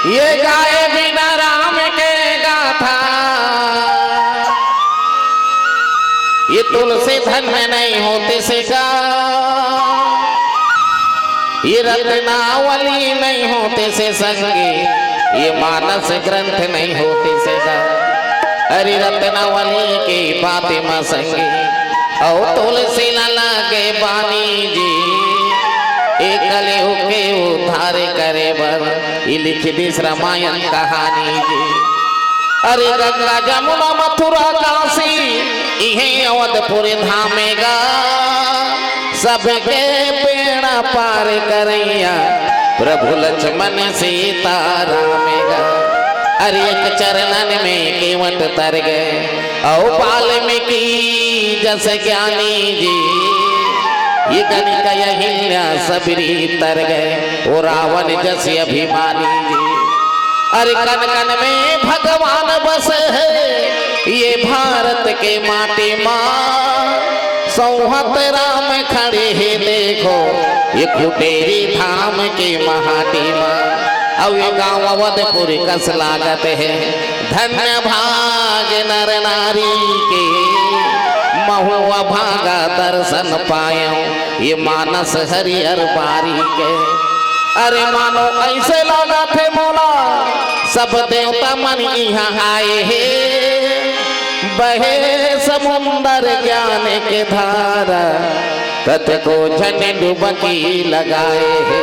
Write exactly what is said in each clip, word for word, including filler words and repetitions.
ये गाए बिना राम के गाथा, ये तुलसी धन्य नहीं होतिस गा। ये रत्नावली नहीं होतिस संगी, ये मानस ग्रंथ नहीं होतिस गा। अरे रत्नावली के बात म संगी, अउ तुलसी ला लगे बानी जी, ए कलयुग के उद्धार करे बर, ये लिख दिस रामायण कहानी जी। अरे गंगा जमुना मथुरा काशी, इहे अवधपुर धामे गा। सबके बेड़ा पार करइया, प्रभु लक्ष्मण सीता राम गा। अरे एक चरणन में केवट तर गए, अउ वाल्मीकि जस ज्ञानी जी। ये कनिका अहिल्या सबरी तर गए, ओ रावण जस अभिमानी जी। अरे कन कन में भगवान बस है, ये भारत के माटी मा। सौहत राम खड़े हे देखो, ये कुटेरी धाम के महाटी मा। अउ ये गाँव अवधपुर कस लागत है, धन्य भाग नर नारी के, महू अभागा दर्शन पायो, ये मानस हरियर बारी के। अरे मानो ऐसे लागत हे मोला, सब देवता मन इहाँ आए हे। बहे समुंदर ज्ञान के धारा, कतको झन डुबकी लगाए हे।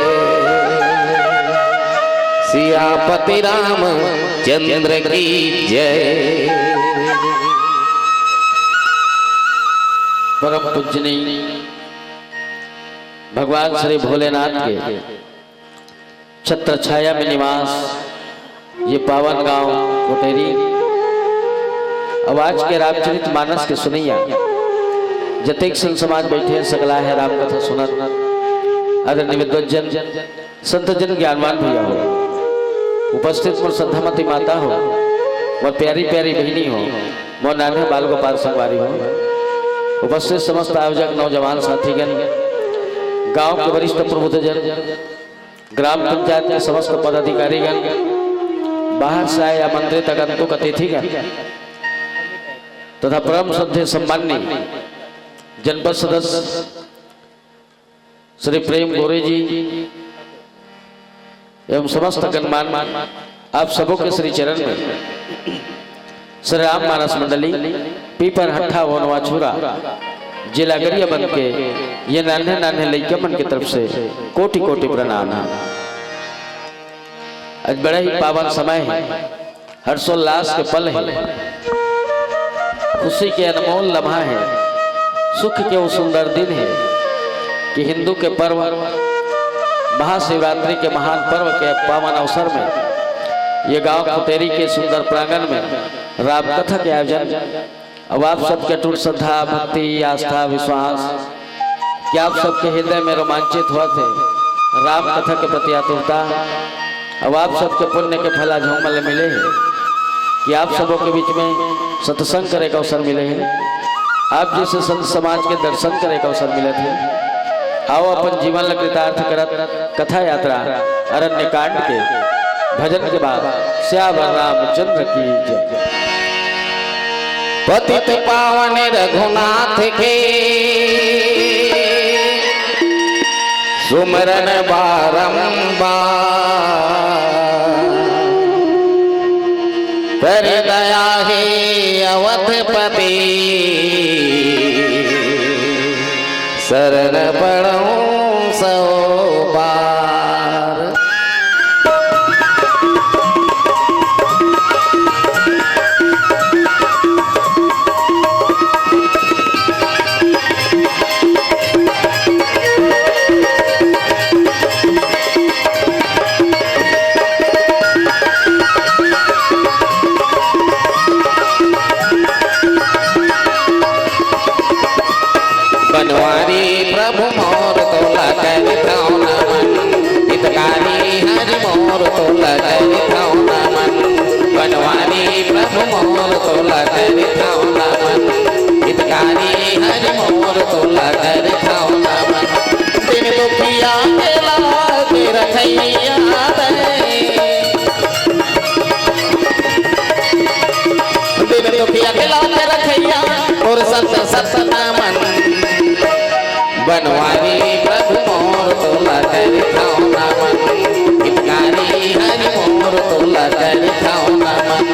सियापति रामचंद्र की जय। परम पूजनीय भगवान श्री भोलेनाथ के छत्र छाया में निवास, ये पावन गांव कुटेरी। अब आज के रामचरित मानस के सुनइया जतेक संत समाज बैठे हैं, सकला है राम कथा सुनत। आदरणीय विद्वत जन, संत जन, ज्ञानवान भैया हो, उपस्थित मोर श्रद्धामती माता हो, मोर प्यारी प्यारी बहिनी हो, मोर नान्हे बाल गोपाल संगवारी हो, उपस्थित समस्त आयोजक नौजवान साथीगण, गांव के वरिष्ठ प्रबुद्ध जन, ग्राम पंचायत के समस्त पदाधिकारीगण, बाहर से आए आमंत्रित आगंतुक अतिथिगण तथा परम श्रद्धेय सम्माननीय जनपद सदस्य श्री प्रेम गोरे जी एवं समस्त गणमान्य, आप सबों के श्री चरण में श्री राम मानस मंडली, पीपर हट्ठा वनवा छुरा, जिला गरियाबंद के ये नान्हे नान्हे लइका मन के तरफ से कोटि कोटि प्रणाम है। आज बड़ा ही पावन समय है, हर्षोल्लास के पल है, खुशी के अनमोल लम्हा है, सुख के वो सुंदर दिन है कि हिंदू के पर्व महाशिवरात्रि के महान पर्व के पावन अवसर में ये गांव कुटेरी के सुंदर प्रांगण में राम कथा के आयोजन। अब आप सबके अटूट श्रद्धा, भक्ति, आस्था, विश्वास कि आप सबके हृदय में रोमांचित होवत हे राम कथा के प्रति आतुरता। अब आप सबके पुण्य के फल आज हमन ल मिले हे कि आप सबों के बीच में सत्संग करे के अवसर मिले हे, आप जइसे संत समाज के दर्शन करे के अवसर मिलत हे। आओ अपन जीवन ल कृतार्थ करत कथा यात्रा अरण्य कांड के भजन के बाद सियावर रामचंद्र की जय। पतित पावन रघुनाथ के सुमरन बारंबार, कर दया हे अवधपति शरण पड़ौं सौ बार। बनवारी प्रभु मोर तोला करथौं नमन, हितकारी हरि मोर तोला करथौं नमन। बनवारी प्रभु मोर तोला करथौं नमन, हितकारी हरि मोर तोला करथौं नमन। दीन दुखिया के लाज रखइया तैं, करथौं नमन।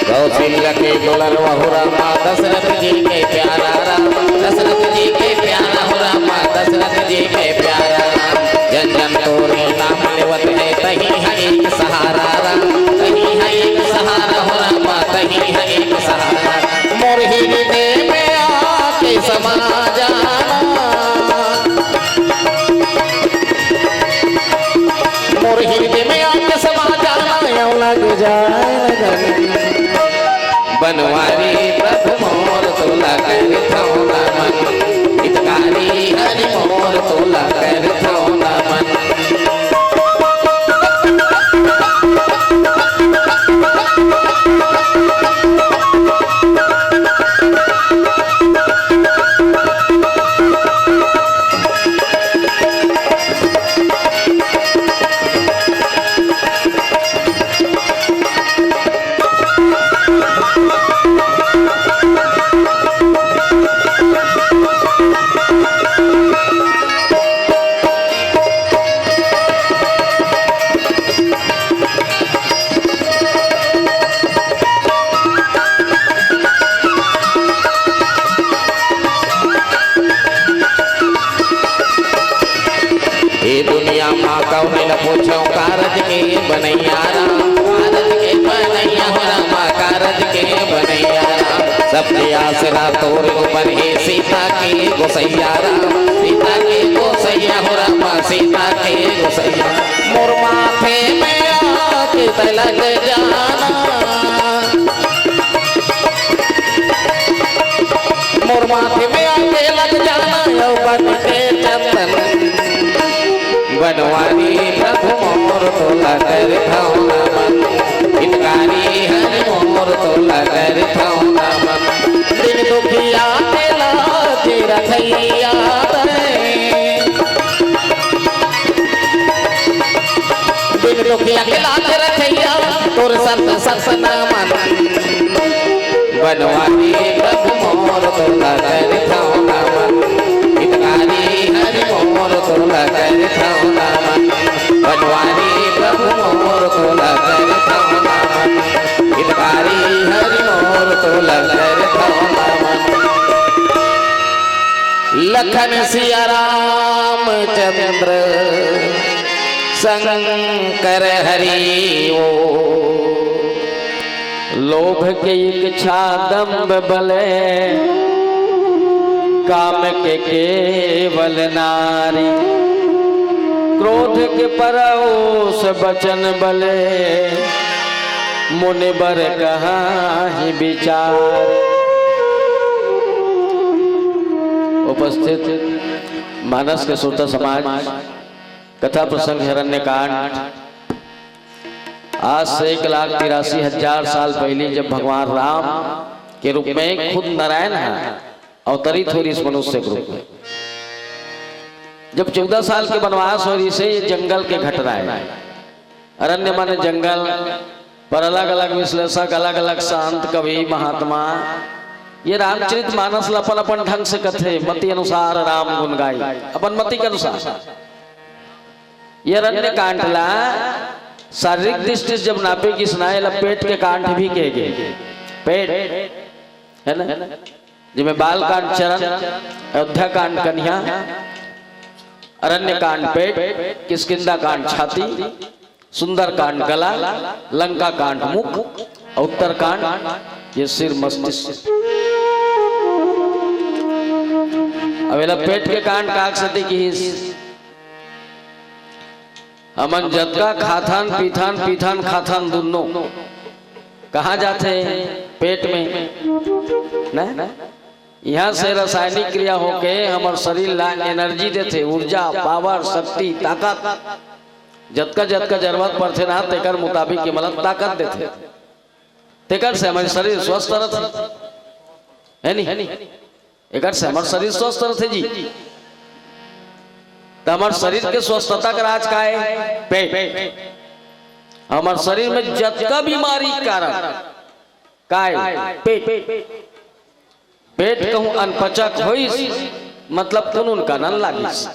कौशल्या के दुलरवा हो रामा, दशरथ जी के प्यारा राम, दशरथ जी के प्यारा हो रामा, दशरथ जी के प्यारा राम। जन जन तोरे नाम लेवत हे, तहीं ह एक सहारा राम, तहीं ह एक सहारा हो रामा, तहीं ह एक सहारा। मोर हृदय में आके समा जाना, मोर हृदय में आके समा जाना, अउ लग जाए लगन। बनवारी प्रभु मोर तोला करथौं नमन, हितकारी हरि मोर तोला करथौं नमन। ए दुनिया मा कौन ल पूछौं, कारज के बनैया राम, कारज के बनैया हो रामा, कारज के बनैया राम। सबके आसरा तोर ऊपर हे, सीता के गोसैया राम, सीता के गोसैया हो रामा, सीता के गोसैया। मोर माथे में आके तै लग जाना, मोर माथे में आके लग जाना, अउ बन के चंदन। बनवारी प्रभु मोर तोला करथौं नमन, हितकारी हरि मोर तोला करथौं नमन। दीन दुखिया के लाज रखइया तैं, दीन दुखिया के लाज रखइया, तोर शत शत नमन। बनवारी प्रभु मोर तोला करथौं नमन, हितकारी हरि मोर तोला करथौं नमन। बनवारी प्रभु मोर तोला करथौं नमन, हितकारी हरि मोर तोला करथौं नमन। लखन सिया रामचंद्र शंकर हरि ओ। लोभ के इच्छा दंभ बले, काम के केवल नारी। क्रोध के परोस बचन बले, मुनिबर कहाहीं विचार। उपस्थित मानस के श्रोता समाज, कथा प्रसंग हिरण्यकांड। आज से एक लाख तिरासी हजार साल पहिली जब भगवान राम के रूप में खुद नारायण ह अवतरित होय रिहिस मनुष्य के रूप में, जब चौदह साल के वनवास होय रिहिस हे, ये जंगल के घटना हे। अरण्य माने जंगल, पर अलग-अलग विश्लेषक, अलग-अलग संत, कवि, महात्मा, ये रामचरित मानस ल अपन-अपन ढंग से कथे, मति अनुसार राम गुण गाई, अपन मति के अनुसार। ये अरण्य कांड ला शारीरिक दृष्टि से जब नापे गिस ना, एला पेट के कांड भी कहे गे। पेट, है ना? जेमे बाल कांड चरण, अयोध्या कांड कनिहा, अरण्य कांड पेट, किष्किंधा कांड छाती, सुंदर कांड गला, लंका कांड मुख, अउ उत्तर कांड ये सिर मस्तिष्क। अब एला पेट के कांड काक सती किहिस, हमन जतका खाथन, पीथन, पीथन, खाथन दुन्नो, कहाँ जाथे? पेट में, ना? इहाँ से रासायनिक क्रिया होके हमर शरीर ला एनर्जी देथे, ऊर्जा, पावर, शक्ति, ताकत। जतका जतका जरूरत पड़थे ना, तेकर मुताबिक ये मन ला ताकत देथे। तेकर से हमर शरीर स्वस्थ रथे, है नी? एकर से हमर शरीर स्वस्थ रथे जी। त हमर शरीर के स्वस्थता के राज का हे? पेट। हमर शरीर में जतका बीमारी के कारण का हे? पेट। पेट कहूँ अनपचक होइस, मतलब पुन उनका नन लागिस।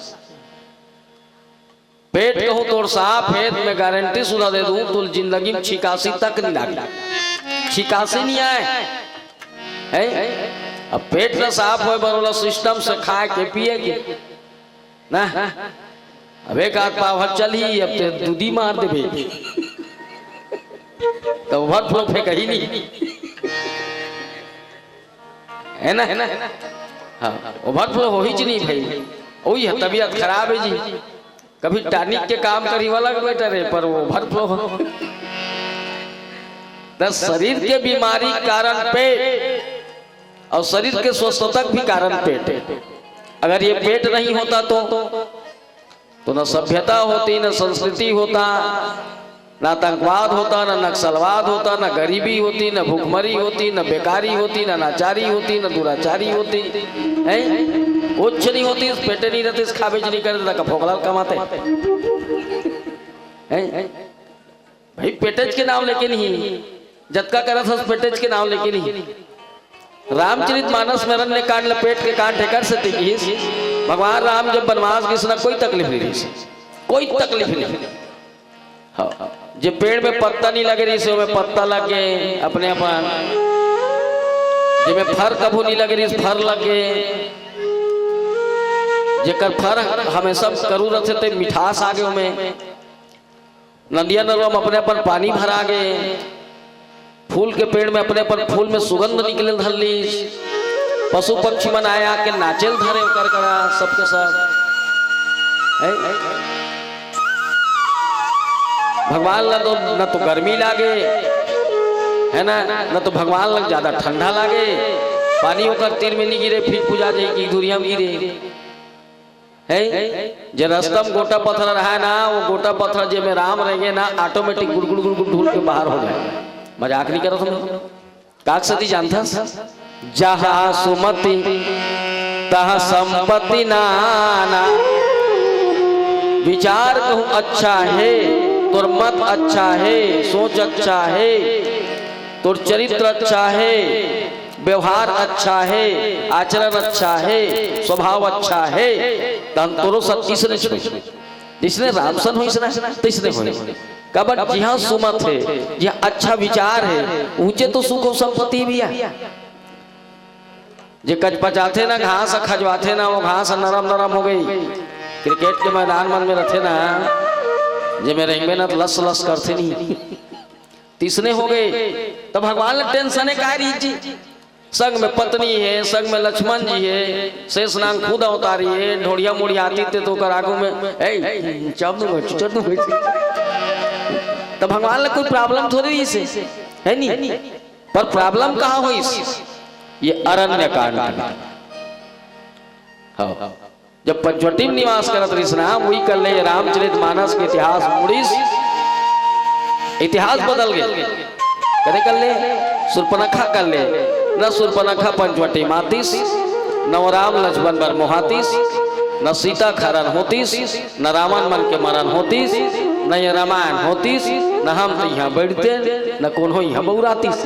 पेट कहूँ तोर साफ हे, मैं गारंटी सुधा दे दूँ, तोर जिंदगी में छिकासी तक नहीं लागे, छिकासी नहीं आए। हैं? अब पेट ला साफ होए बर ओला सिस्टम से खाए के, पिए के ना। अब एक आध पाव हर चलही, अब ते दूधी मार देबे, तो ओवरफ्लो फेंकही नहीं, है ना? हाँ, ओवरफ्लो होही च नहीं भाई। वही है, तबीयत खराब है जी। कभी टॉनिक के काम करी वाला बेटा रे, पर वो ओवरफ्लो हो। त शरीर के बीमारी कारण पेट, और शरीर के स्वस्थता के भी कारण पेट। अगर ये पेट नहीं होता तो, तो न सभ्यता होती, न संस्कृति होता, न आतंकवाद होता, न नक्सलवाद होता, न गरीबी होती, न भुखमरी होती, न बेकारी होती, न लाचारी होती, न दुराचारी होती, हैं? कुछ नहीं होती, पेटे नहीं रहते, खाबे च नहीं करे, त का फोकला ल कमाते, हैं? भाई, पेटेच के नाम लेके नहीं, जतका करत हस पेटेच के नाम लेके नहीं। रामचरित मानस में अरण्य कांड ल पेट के कांड एकर सेती किहिस, भगवान राम जब बनवास गिस ना, कोई तकलीफ नहीं रहिस, कोई तकलीफ नहीं। हाँ, जे पेड़ में पत्ता नहीं लगे रहिस, ओमे पत्ता लग गे अपने अपन। जेमे फर कभू नहीं लगे रहिस, फर लग गे। जेकर फर हमेशा करू रथे, ते मिठास आ गे ओमे। नदिया नरवा में अपने अपन पानी भरा गे, फूल के पेड़ में अपने अपन फूल में सुगंध निकले धर लीस, पशु पक्षी मन आए आके नाचेल धरे ओकर करा, सबके सब। हैं? भगवान ला तो न तो गर्मी लागे, है ना, न तो भगवान ला ज्यादा ठंडा लागे। पानी ओकर तीर में नहीं गिरे, फिर पूजा जाई कि दुरिया में गिरे। है, जे रस्ता में गोटा पत्थर रहा ना, वो गोटा पत्थर जे में राम रहेंगे ना, ऑटोमेटिक गुड़गुड़ गुड़गुड़ ढूल के बाहर हो जाए। मजाक नहीं करत हम। काक सती जानथस? जहाँ सुमति तहाँ संपत्ति नाना। विचार कहूँ अच्छा है, तोर मत अच्छा है, सोच अच्छा है, तोर चरित्र अच्छा है, व्यवहार अच्छा है, आचरण अच्छा है, स्वभाव अच्छा है, तहन तोरो सब इसने छोड़। जिसने रामसन होइस ना, तइसने होइस। काबर जिहाँ सुमत हे, जिहाँ अच्छा विचार हे, उचे तो सुख अउ संपत्ति भैया। जे कचपचाथे ना, घास ह खजवाथे ना, वो घास ह नरम नरम हो गई। क्रिकेट के मैदान मन में रथे ना, जे में रेंगबे ना, तो लस लस करथे नहीं। तइसने हो गए, तो भगवान ला टेंशन हे काय रही जी? संग में पत्नी हे, संग में लक्ष्मण जी हे, शेष नांग खुद अवतारी हे, ढोढ़िया मुढ़िया आती ते तो ओकर आगू में, "ए, चढ़ दूंगा, चढ़ दूंगा।" तो भगवान ला कोई प्रॉब्लम थोड़ी रहिस हे, है नी? पर प्रॉब्लम कहाँ होइस? ये अरण्य कांड में। हाँ। जब पंचवटी में निवास करत रहिस ना, वही कर ले रामचरित मानस के इतिहास मुड़िस, इतिहास बदल गए। कदे कर ले? सुर्पनखा कर ले। न सुर्पनखा पंचवटी में आतिस, न वो राम लक्ष्मण बर मोहातिस, न सीता के हरन होतिस, न रावण मन के मरन होतिस, न ये रामायण होतिस, न हम तो यहाँ बैठते, न कोनो यहाँ बउरातिस।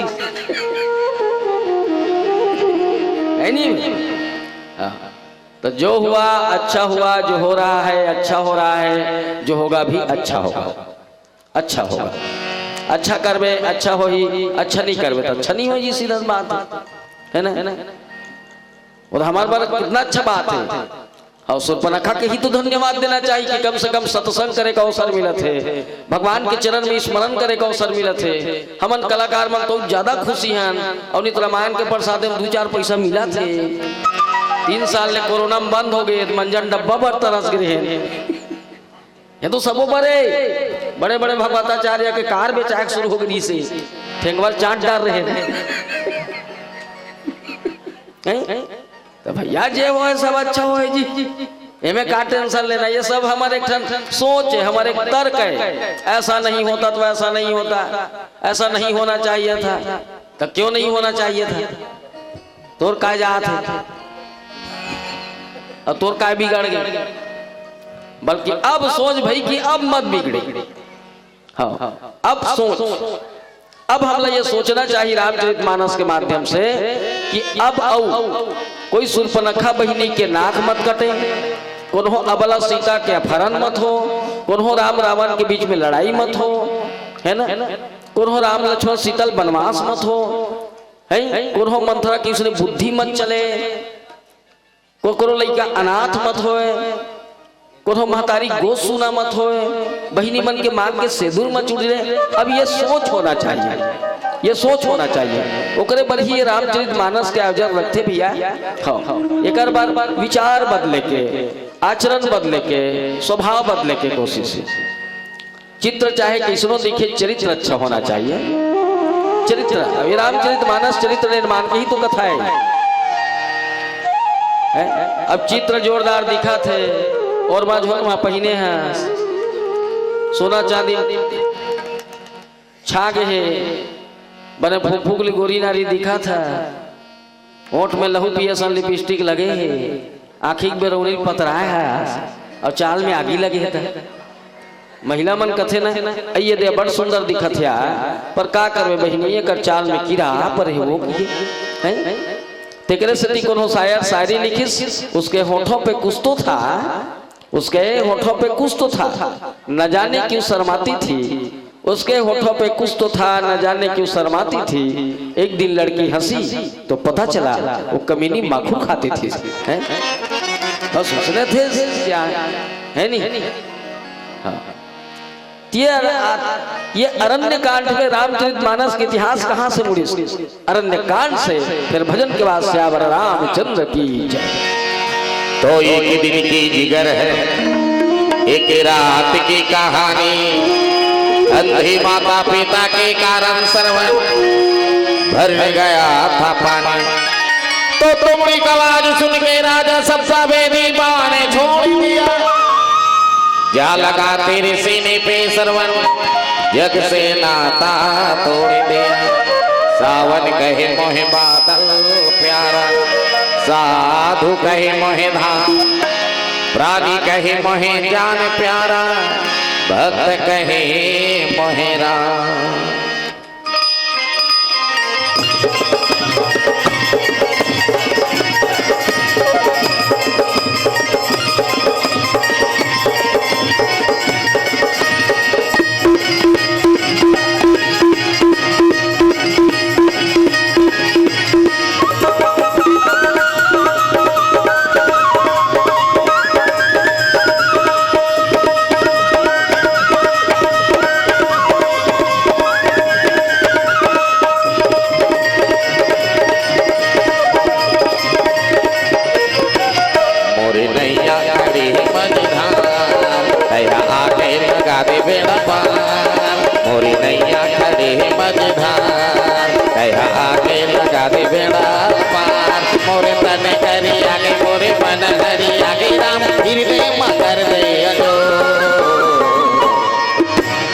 है नहीं? हाँ। तो जो हुआ अच्छा हुआ, जो हो रहा है अच्छा हो रहा है, जो होगा भी अच्छा होगा, अच्छा होगा। अच्छा करबे अच्छा होही, अच्छा नहीं करबे तो अच्छा नहीं होही, सीधा बात है, है ना? और हमारे बारे कितना अच्छा बात है। और सुर्पनखा के ही तो धन्यवाद देना चाहिए कि कम से कम सत्संग करे का अवसर मिलत हे, भगवान के चरण में स्मरण करे का अवसर मिलत हे, हमन कलाकार मन तो ज्यादा खुशी हन। और नित रामायण के प्रसाद में दू चार पैसा मिलत हे। तीन साल ले कोरोना में बंद हो गए, मंजन डब्बा भर तरस गए हैं। ये तो सबो बड़े बड़े बड़े भगवताचार्य के कार बेचाए के शुरू हो गई से, ठेंगवा ल चाट डार रहे हैं। हैं? तो भैया, जे होय सब अच्छा होय जी, एमे का टेंशन लेना? ये सब हमर एक ठन सोच है, हमर एक तर्क है। ऐसा नहीं होता तो ऐसा नहीं होता, ऐसा नहीं होना चाहिए था। तो क्यों नहीं होना चाहिए था? तोर काय जात है? और तोर काय बिगड़ गए? बल्कि अब सोच भाई कि अब मत बिगड़े। हाँ, अब सोच, अब हमला ये सोचना चाहिए रामचरित मानस के माध्यम से कि अब अउ कोई सूर्पनखा बहिनी के नाक मत कटे, कोनो अबला सीता के अपहरण मत हो, कोनो राम रावण के बीच में लड़ाई मत हो, है ना? कोनो राम लक्ष्मण सीता ल बनवास मत हो, है? कोनो मंथरा की उसने बुद्धि मत चले, कोकरो लइका अनाथ मत होय, कोनो महतारी गोद सूना मत होय, बहिनी मन के मांग के सेदूर मत उड़े। अब ये सोच होना चाहिए, ये सोच होना चाहिए। ओकरे बर ही ये रामचरित मानस के आयोजन रखथे भैया। हाँ, एकर बर विचार बदले के, आचरण बदले के, स्वभाव बदले के कोशिश। चित्र चाहे कइसनो दिखे, चरित्र अच्छा होना चाहिए। चरित्र, अब ये रामचरित मानस चरित्र निर्माण की ही तो कथा है। हैं? अब चित्र जोरदार दिखत हे, ओरमा झोर मा पहिने हे सोना चांदी छा गे हे, बने फुकफुक ले गोरी नारी दिखत हे। ओंठ में लहू पिया सन लिपस्टिक लगे हे, आँखी के बेरौनी पतराए हे, अउ चाल में आगी लगे हे त। महिला मन कथे न, "अइये दे, बड़ सुंदर दिखत हे यार।" पर का करबे बहिनी, एकर चाल में कीड़ा परे हे, वो किए, हैं? तेकरे सेती कोनो शायर शायरी लिखिस, उसके होठों पे कुछ तो था, उसके होठों पे कुछ तो था, न जाने क्यों शर्माती थी। उसके होठों पे कुछ तो था, न जाने क्यों शर्माती थी। एक दिन लड़की हंसी तो पता चला वो कमीनी माखू खाती थी। हैं? बस उसने थे क्या? है नहीं? हाँ। ये अर-, ये अरण्य कांड में रामचरित मानस के इतिहास कहाँ से मुड़े? अरण्य कांड से। फिर भजन के बाद सियावर रामचंद्र की जय। तो एक दिन की जिगर है, एक रात की कहानी। अंधी माता पिता के कारण सरवन भर गया था पानी। तो तुमड़ी का आवाज सुन के राजा सबका बेदी बाने छोड़ दिया। जा लगा तेरे सीने पे सरवन, जग से नाता तोड़ दिया। सावन कहे मोहे बादल प्यारा, साधु कहे मोहे धाम, प्राणी कहे मोहे जान प्यारा, भक्त कहे मोहे राम। मोरी नैया खड़ी है मझधार, दया आके लगा दे बेड़ा पार। मोरी नैया खड़ी है मझधार, दया आके लगा दे बेड़ा पार। मोरे तन करिया के, मोरे मन हरिया के, राम फिर दे मकर दे अजो।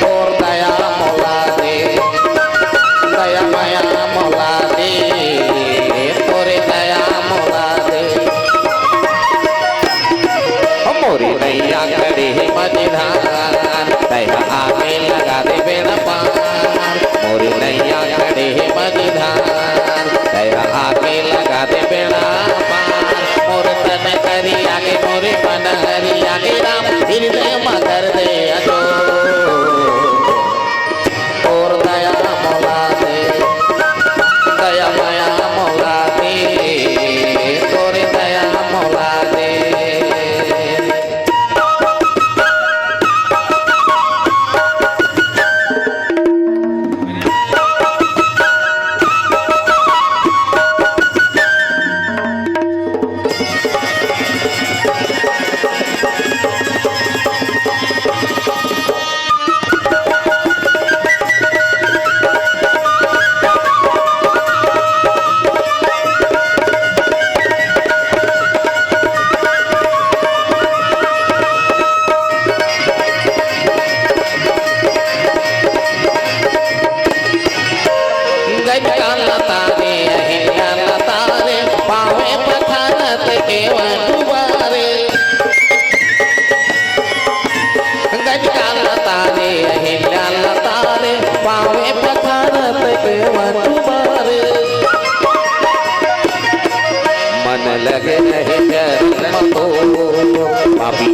तोर दया मोला दे, दया मया मोला दे, तोरे दया मोला दे। ओ मोरी नैया खड़ी है मझधार, दया आके लगा दे बेड़ा पार। मोरी नैया खड़ी है मझधार, दया आके लगा दे बेड़ा पार। मोर तन करिया के, मोरे मन हरिया के, राम फिर दे मकर दे अजो। तोर दया मोला दे, दया मया मोला दे, तोर दया मोला दे।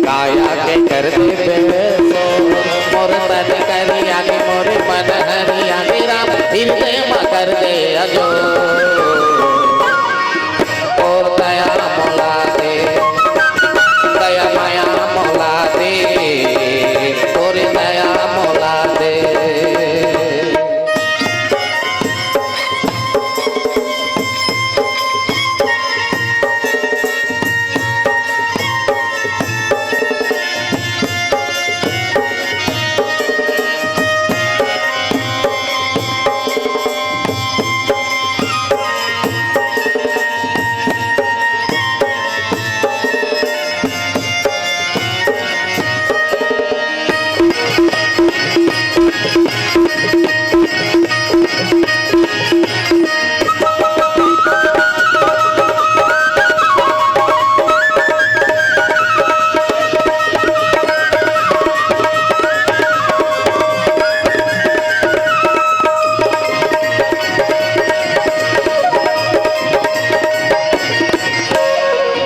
काया के कर दे बेसो, मोर तन करिया के मोर मन हरिया के राम, हृदय म कर दे अजो। और दया मोला दे, दया माया मोला दे, तोर दया मोला दे।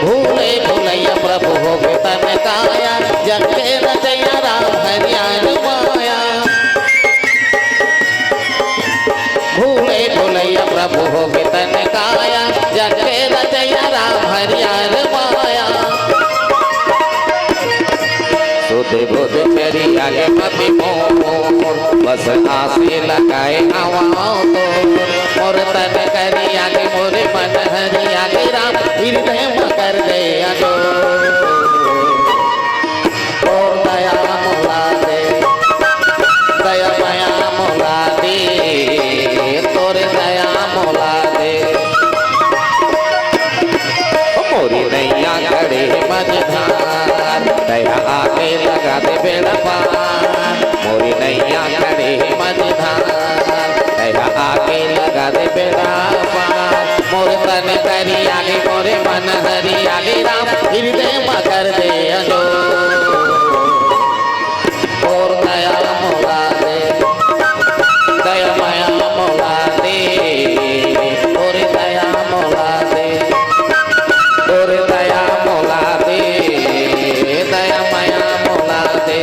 भूले भुलैया प्रभु होगे तन काया, जग के रचैया राम हरियार माया। भूले भुलैया प्रभु होगे तन काया, जग के रचैया राम हरियार माया। सुध बुध चरिया के मति मोर, बस आसे लगाए हवा तो। मोर तन करिया के मोर मन हरिया के राम, हृदय म कर दे अजो। तोर दया मोला दे, दया माया मोला दे, तोर दया मोला दे। मोरी नैया खड़े मझधार, दया आके लगा दे बेड़ा पार। मोरी नैया खड़े मझधार, दया आके लगा दे बेड़ा पार। मोर तन करिया के मोरे मन हरिया के राम, हृदय म कर दे अजो। तोर दया मोला दे, दया माया मोला दे, तोर दया मोला दे, तोर दया मोला दे, दया माया मोला दे,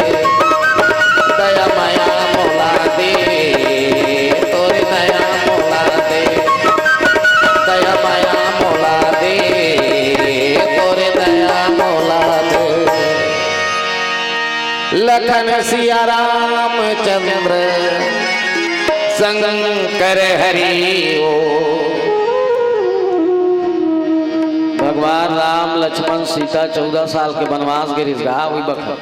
दया माया मोला दे, तोर दया मोला दे, दया माया मोला दे, तोर दया मोला दे। लखन सिया रामचंद्र शंकर हरि ओ। भगवान राम, लक्ष्मण, सीता चौदह साल के वनवास गे रिहिस गा, वही बखत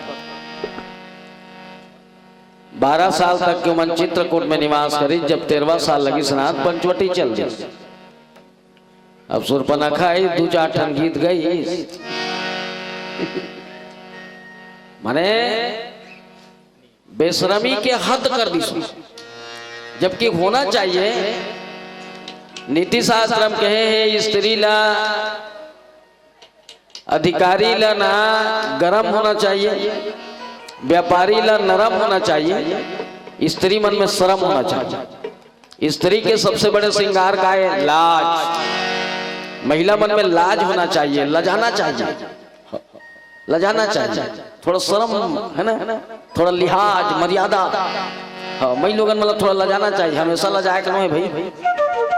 बारह साल तक के मन चित्रकूट में निवास करिस, जब तेरहवाँ साल लगिस ना त पंचवटी चल दिस। अब सुर्पनखा ही दू चार ठन गीत गई, माने बेशरमी के हद कर दिस। जबकि होना चाहिए, नीति शास्त्र म कहे हे, स्त्री ला, अधिकारी ला ना गरम होना चाहिए, व्यापारी ला नरम होना चाहिए, स्त्री मन में शरम होना चाहिए। स्त्री के सबसे बड़े श्रृंगार का है? लाज। महिला मन में लाज होना चाहिए, लजाना चाहिए, लजाना चाहिए, थोड़ा शर्म, है ना, थोड़ा लिहाज, मर्यादा। हाँ, मैं लोगन मतलब थोड़ा लजाना चाहिए, हमेशा लजाए के नहीं भाई।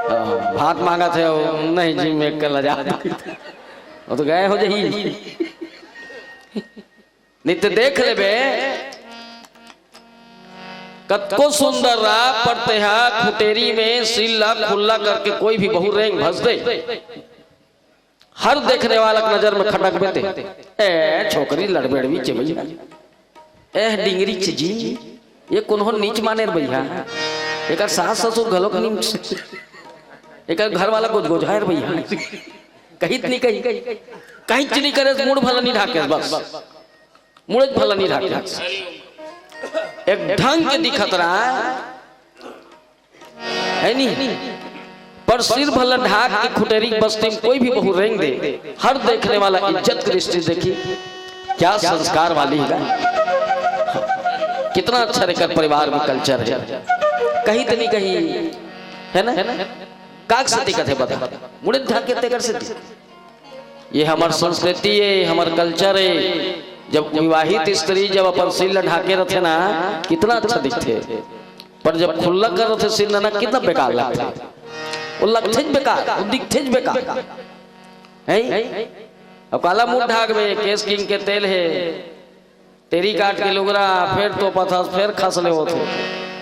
हाँ, भात मांगत हे, नहीं जी, मैं के लजा, वो तो गए हो जाही। नहीं तो देख लेबे, कतको सुंदर रहा, पर तेहा खुटेरी में सिल ला खुल्ला करके कोई भी बहू रेंग भस दे, हर देखने वाला के नजर में खटक बेते। ए, छोकरी लड़बेड़वी चे भैया, ए, डिंगरी चे जी, ये कोनो नीच माने रे भैया, एकर सास ससुर घलोक नीच, एकर घर वाला गोज गोज है रे भैया, कहित नहीं कही, कहित नहीं करे, मुड़ भला नहीं ढाके बस। मुड़े भला नहीं ढाके। एक ढंग के दिखत रहा है, नहीं? पर सिर भला ढाक के खुटेरी बस्ती में कोई भी बहू रेंग दे, हर देखने वाला इज्जत की दृष्टि देखी, क्या संस्कार वाली है। कितना अच्छा रहकर परिवार में कल्चर है, कहीं तो नहीं कहीं, है ना? काक से दिक्कत है, बता, मुड़े ढाक के तेकर से। ये हमर संस्कृति है, हमर कल्चर है। जब विवाहित स्त्री जब अपन सिर ल ढाके रथे ना, कितना अच्छा दिखथे, पर जब खुल्ला कर रथे सिर ल ना, कितना बेकार लगथे। वो लगथे च बेकार, वो दिखथे च बेकार। हैं? अब काला मुंह ढाकबे, केश किंग के तेल हे, टेरी काट के लुगरा, फेर तोपथस, फेर खसले होथे,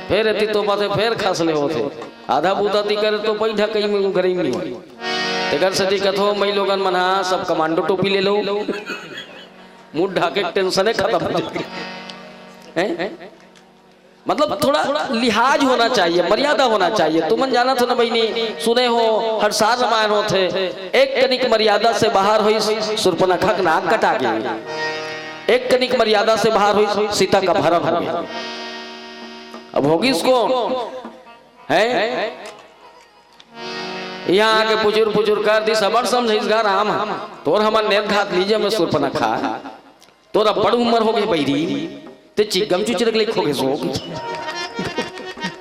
फेर एती तोपथे, फेर खसले होथे। आधा बूता ती करे तो पई ढकई में घरई में। तेकर सेती कथो, मई लोगन मन हा सब कमांडो टोपी ले लो, मुंह ढाके के टेंशने खतम हो जाथे। हैं? मतलब, थोड़ा लिहाज होना चाहिए, मर्यादा होना चाहिए। तुमन जानत हो ना बहिनी, सुने हो, हर साल रामायण होथे, एक कनिक मर्यादा से बाहर होइस, सुर्पनखा के नाक कटा गे। एक कनिक मर्यादा से बाहर होइस, सीता के अपहरण हो गे। अब होगिस कोन? हैं? इहाँ आके पुचुर पुचुर कर दिस, अब्बड़ समझइस गा राम ह। तोर हमर नेत घात लीजे में सुर्पनखा। तोर अब्बड़ उमर हो गे बइरी, ते चिग्गम चुचरक ले खो गे सो।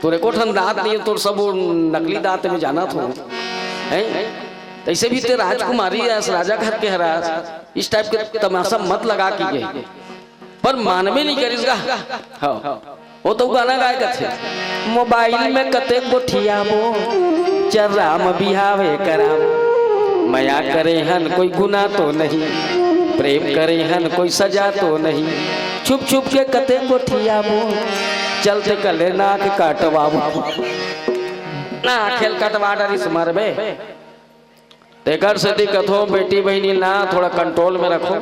तोर एको ठन दांत नइ हे, तोर सब वो नकली दांत में जानत हो। हैं? तइसे भी ते राजकुमारी हरस, राजा घर के हरस, इस टाइप के तमाशा मत लगा के गे। पर मानबे नइ करिस गा। हाँ। वो तो गाना गाय कथे, मोबाइल में कते गोठियाबो, चल राम बिहावे कराबो। मया करे हन कोई गुनाह तो नहीं, प्रेम करे हन कोई सजा तो नहीं। छुप छुप के कते गोठियाबो, चल ते कले नाक काटवाबो। नाक ल कटवा डरिस मरबे। तेकर सेती कथो, बेटी बहिनी ना, थोड़ा कंट्रोल में रखो,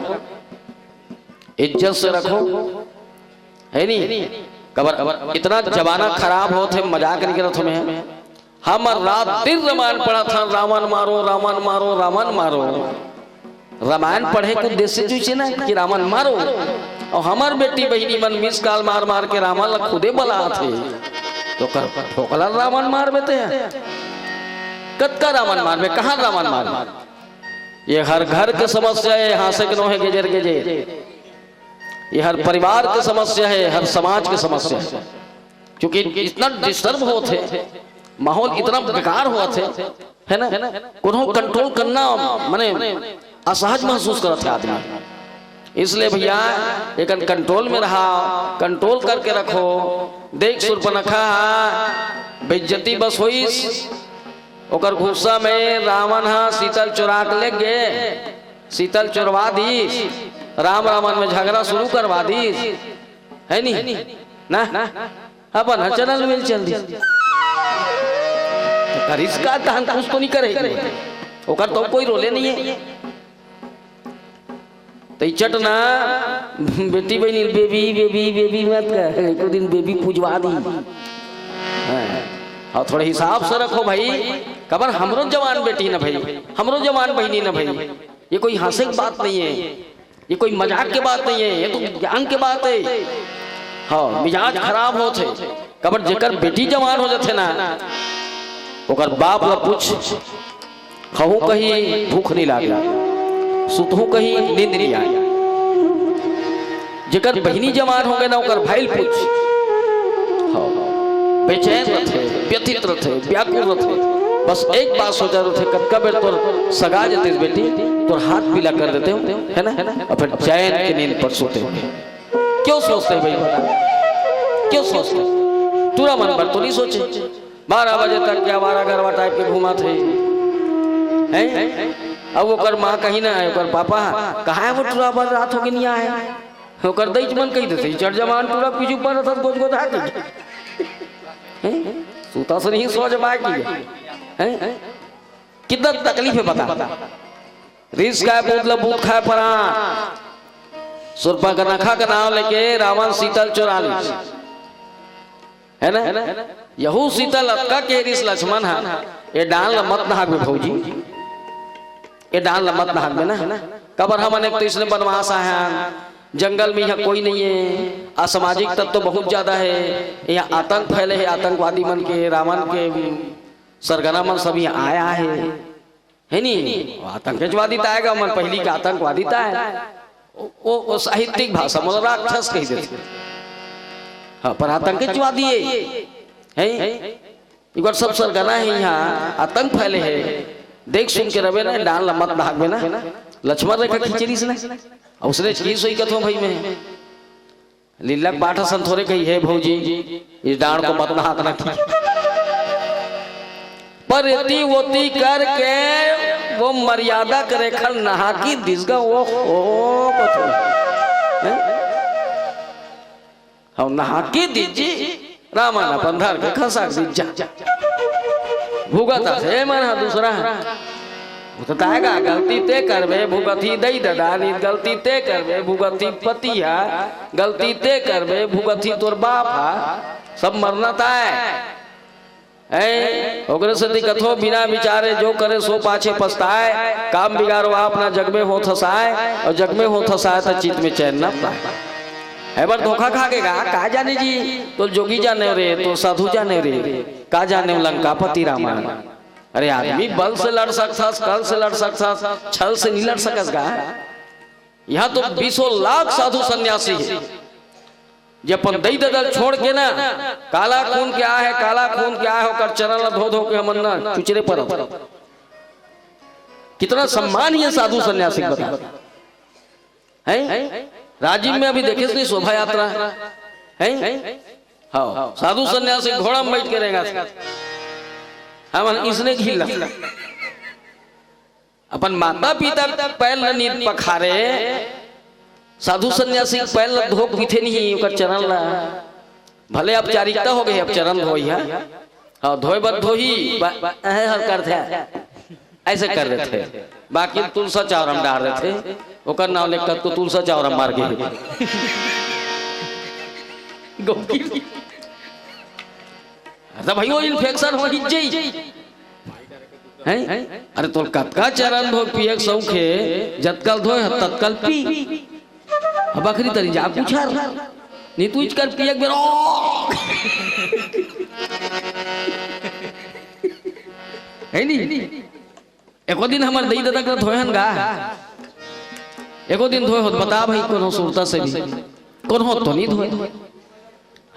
इज्जत से रखो, है नी? कबर इतना जमाना खराब होत हे, मजाक नइ करत हों मैं। हम रात दिन रामायण पढ़त हन, रावण मारो, रावण मारो, रावण मारो। रामायण पढ़े के उद्देश्य जइसे ना कि रावण मारो, अउ हमर बेटी बहिनी मन मिस कॉल मार मार के रावण ला खुदे बलात हे, तो कर ठोकला रावण मारबे ते। कतका रावण मारबे, कहाँ रावण मारबे? ये हर घर के समस्या हे, हाँसे के नोहे गेजेर गेजेर। ये हर परिवार के समस्या हे, हर समाज के समस्या हे। क्योंकि इतना डिस्टर्ब होत हे, माहौल इतना बेकार होत हे, है ना? कोनो कंट्रोल करना, माने, असहज महसूस करत हे आदमी। इसलिए भैया, एकन कंट्रोल में रहा, कंट्रोल करके रखो। देख सुर्पनखा बेइज्जती बस होइस, ओकर गुस्सा में रावण ह सीता ल चोरा के ले गे, सीता ल चोरवा दीस, राम रावण में झगड़ा शुरू करवा दीस, है नी? ना, अपन ह चैनल में चल दीस। तो करिस का, तहन कुछ तो नहीं करे, ओकर तो कोई रोले नहीं है। तई चट ना, बेटी बहिनी, बेबी, बेबी, बेबी मत कर, एको दिन बेबी पुजवा दी। हाँ, अउ थोड़ा हिसाब से रखो भाई, कबर हमरो जवान बेटी ना भाई, हमरो जवान बहिनी ना भाई, ये कोई हाँसे के बात नहीं है, ये कोई मजाक के बात नहीं है, ये तो ज्ञान के बात है। हाँ, मिजाज खराब होत हे, कबर जेकर बेटी जवान हो जाथे ना, ओकर बाप ला पूछ, खहूं कहीं भूख नहीं लागे, सुतहूं कहीं नींद नहीं आए। जेकर बहिनी जवान हो गे ना, ओकर भाई ल पूछ। हाँ, बेचैन रथे, व्यथित रथे, व्याकुल रथे, बस एक बात सोचा रथे, कतका बेर तोर सगा जतिस बेटी, तोर हाथ पीला कर देते हो, है ना? और फिर चैन के नींद पर सोते हो। क्यों सोचते हैं भाई, बता, क्यों सोचते हैं? टूरा मन पर तो नहीं सोचे। बारह बजे तक के आवारा गरवा टाइप के घूमत हे, हैं? अब ओकर माँ कहीं ना आए, ओकर पापा कहाँ है वो टूरा बर, रात हो के नहीं आए? ओकर दईच मन कही देते, "चढ़ जमान टूरा पीछू पर रथत गोज गोधा के।" हैं? सूता से नहीं सो जमा की, हैं? कितना तकलीफ है बता। रिस खाए पूत ल बूत खाए परान। सुर्पनखा के नाम लेके रावण सीता ल चोरा लीस। है ना? यहू सीता ल अतका केरिस लक्ष्मण ह, "ये डांड़ ल मत नहाकबे भौजी, ये डांड़ ल मत नहाकबे ना, कबर हमन एक तो इसने बनवास आए हन, जंगल में यहाँ कोई नहीं है, असामाजिक तत्व बहुत ज्यादा है, यहाँ आतंक फैले है, आतंकवादी मन के, रावण के, सरगना मन सब यहाँ आया है।" है नी? वो आतंकवादी त आय गा, मन पहिली के आतंकवादी त आय। वो, वो, वो साहित्यिक भाषा में राक्षस कही देथे। हाँ, पर आतंकवादी हे। हैं? एक बार सब सरगना हे यहाँ, आतंक फैले हे। देख सुन के रबे ना, डांड़ ल मत नहाकबे ना। लक्ष्मण रेखा खींचे रहिस ना। अउ उसने चीज सोई कथों भाई मैं। लीला के पाठ असन थोरे कही, "हे भौजी, इस डांड को मत नहाकना।" पर एती ओती करके वो मर्यादा करे खल नहाकी दिस गा, ओ हो, कथों। हैं? हम नहाकी दिस जी, रामन अपन धर के खसक दिस जा। भुगत हे मन ह दूसरा। भुगताएगा, गलती ते करबे, भुगती दई ददा, नी गलती ते करबे, भुगती पति हा, गलती ते करबे, भुगती तोर बाप हा, सब मरना ताय। हैं? ओकरे सेती कथों, बिना विचारे जो करे सो पाछे पछताय, काम बिगाड़ो आप ना जग में होत हँसाय, अउ जग में होत हँसाय त चित में चैन न पाय। हे बर धोखा खा के गा, का जाने जी, तोर जोगी जाने रे, तोर साधु जाने रे, का जाने लंकापति रामायण। अरे आदमी बल से लड़ सकथस, कल से लड़ सकथस, छल से नहीं लड़ सकस गा। यहाँ तो बीसों लाख साधु सन्यासी हे, जे अपन दई ददा ल छोड़ के ना, काला खून के आय हे, काला खून के आय हे, ओकर चरण ला धो धो के हमन ना चुचरे परत। कितना सम्मान हे साधु सन्यासी के, बता। हैं? राजिम में अभी देखेस नहीं शोभा यात्रा? हैं? हाँ, साधु सन्यासी घोड़ा में बैठ के रेंगथे। हमन इसने घील ला। अपन माता पिता के पैर ल नी पखारे, साधु सन्यासी के पैर ल धो के पीथे नहीं, ओकर चरण ला। भले औपचारिकता हो गे, अब चरण धोई हे। हाँ, धोए बर धोही, ब-, ब-, अहे हर करथे, अइसे कर देथे। बाकी तुलसा चावरा म डार देथे, ओकर नांव ले कतको तुलसा चावरा म मार गे। गोपी। अरे त भाई, वो infection हो ही जाई। हैं? अरे तोर कतका चरण धो पिए के शौक हे, जतका ल धोए हस, ततका ल पी। अब आखिरी तरी जा पूछा, नी तू इचकर पिए के बेर, ओ! हे नी? एको दिन हमर दई ददा के धोए हन गा? एको दिन धोए होत, बता भाई, कोनो सुरता से भी? कोनो तो नी धोए।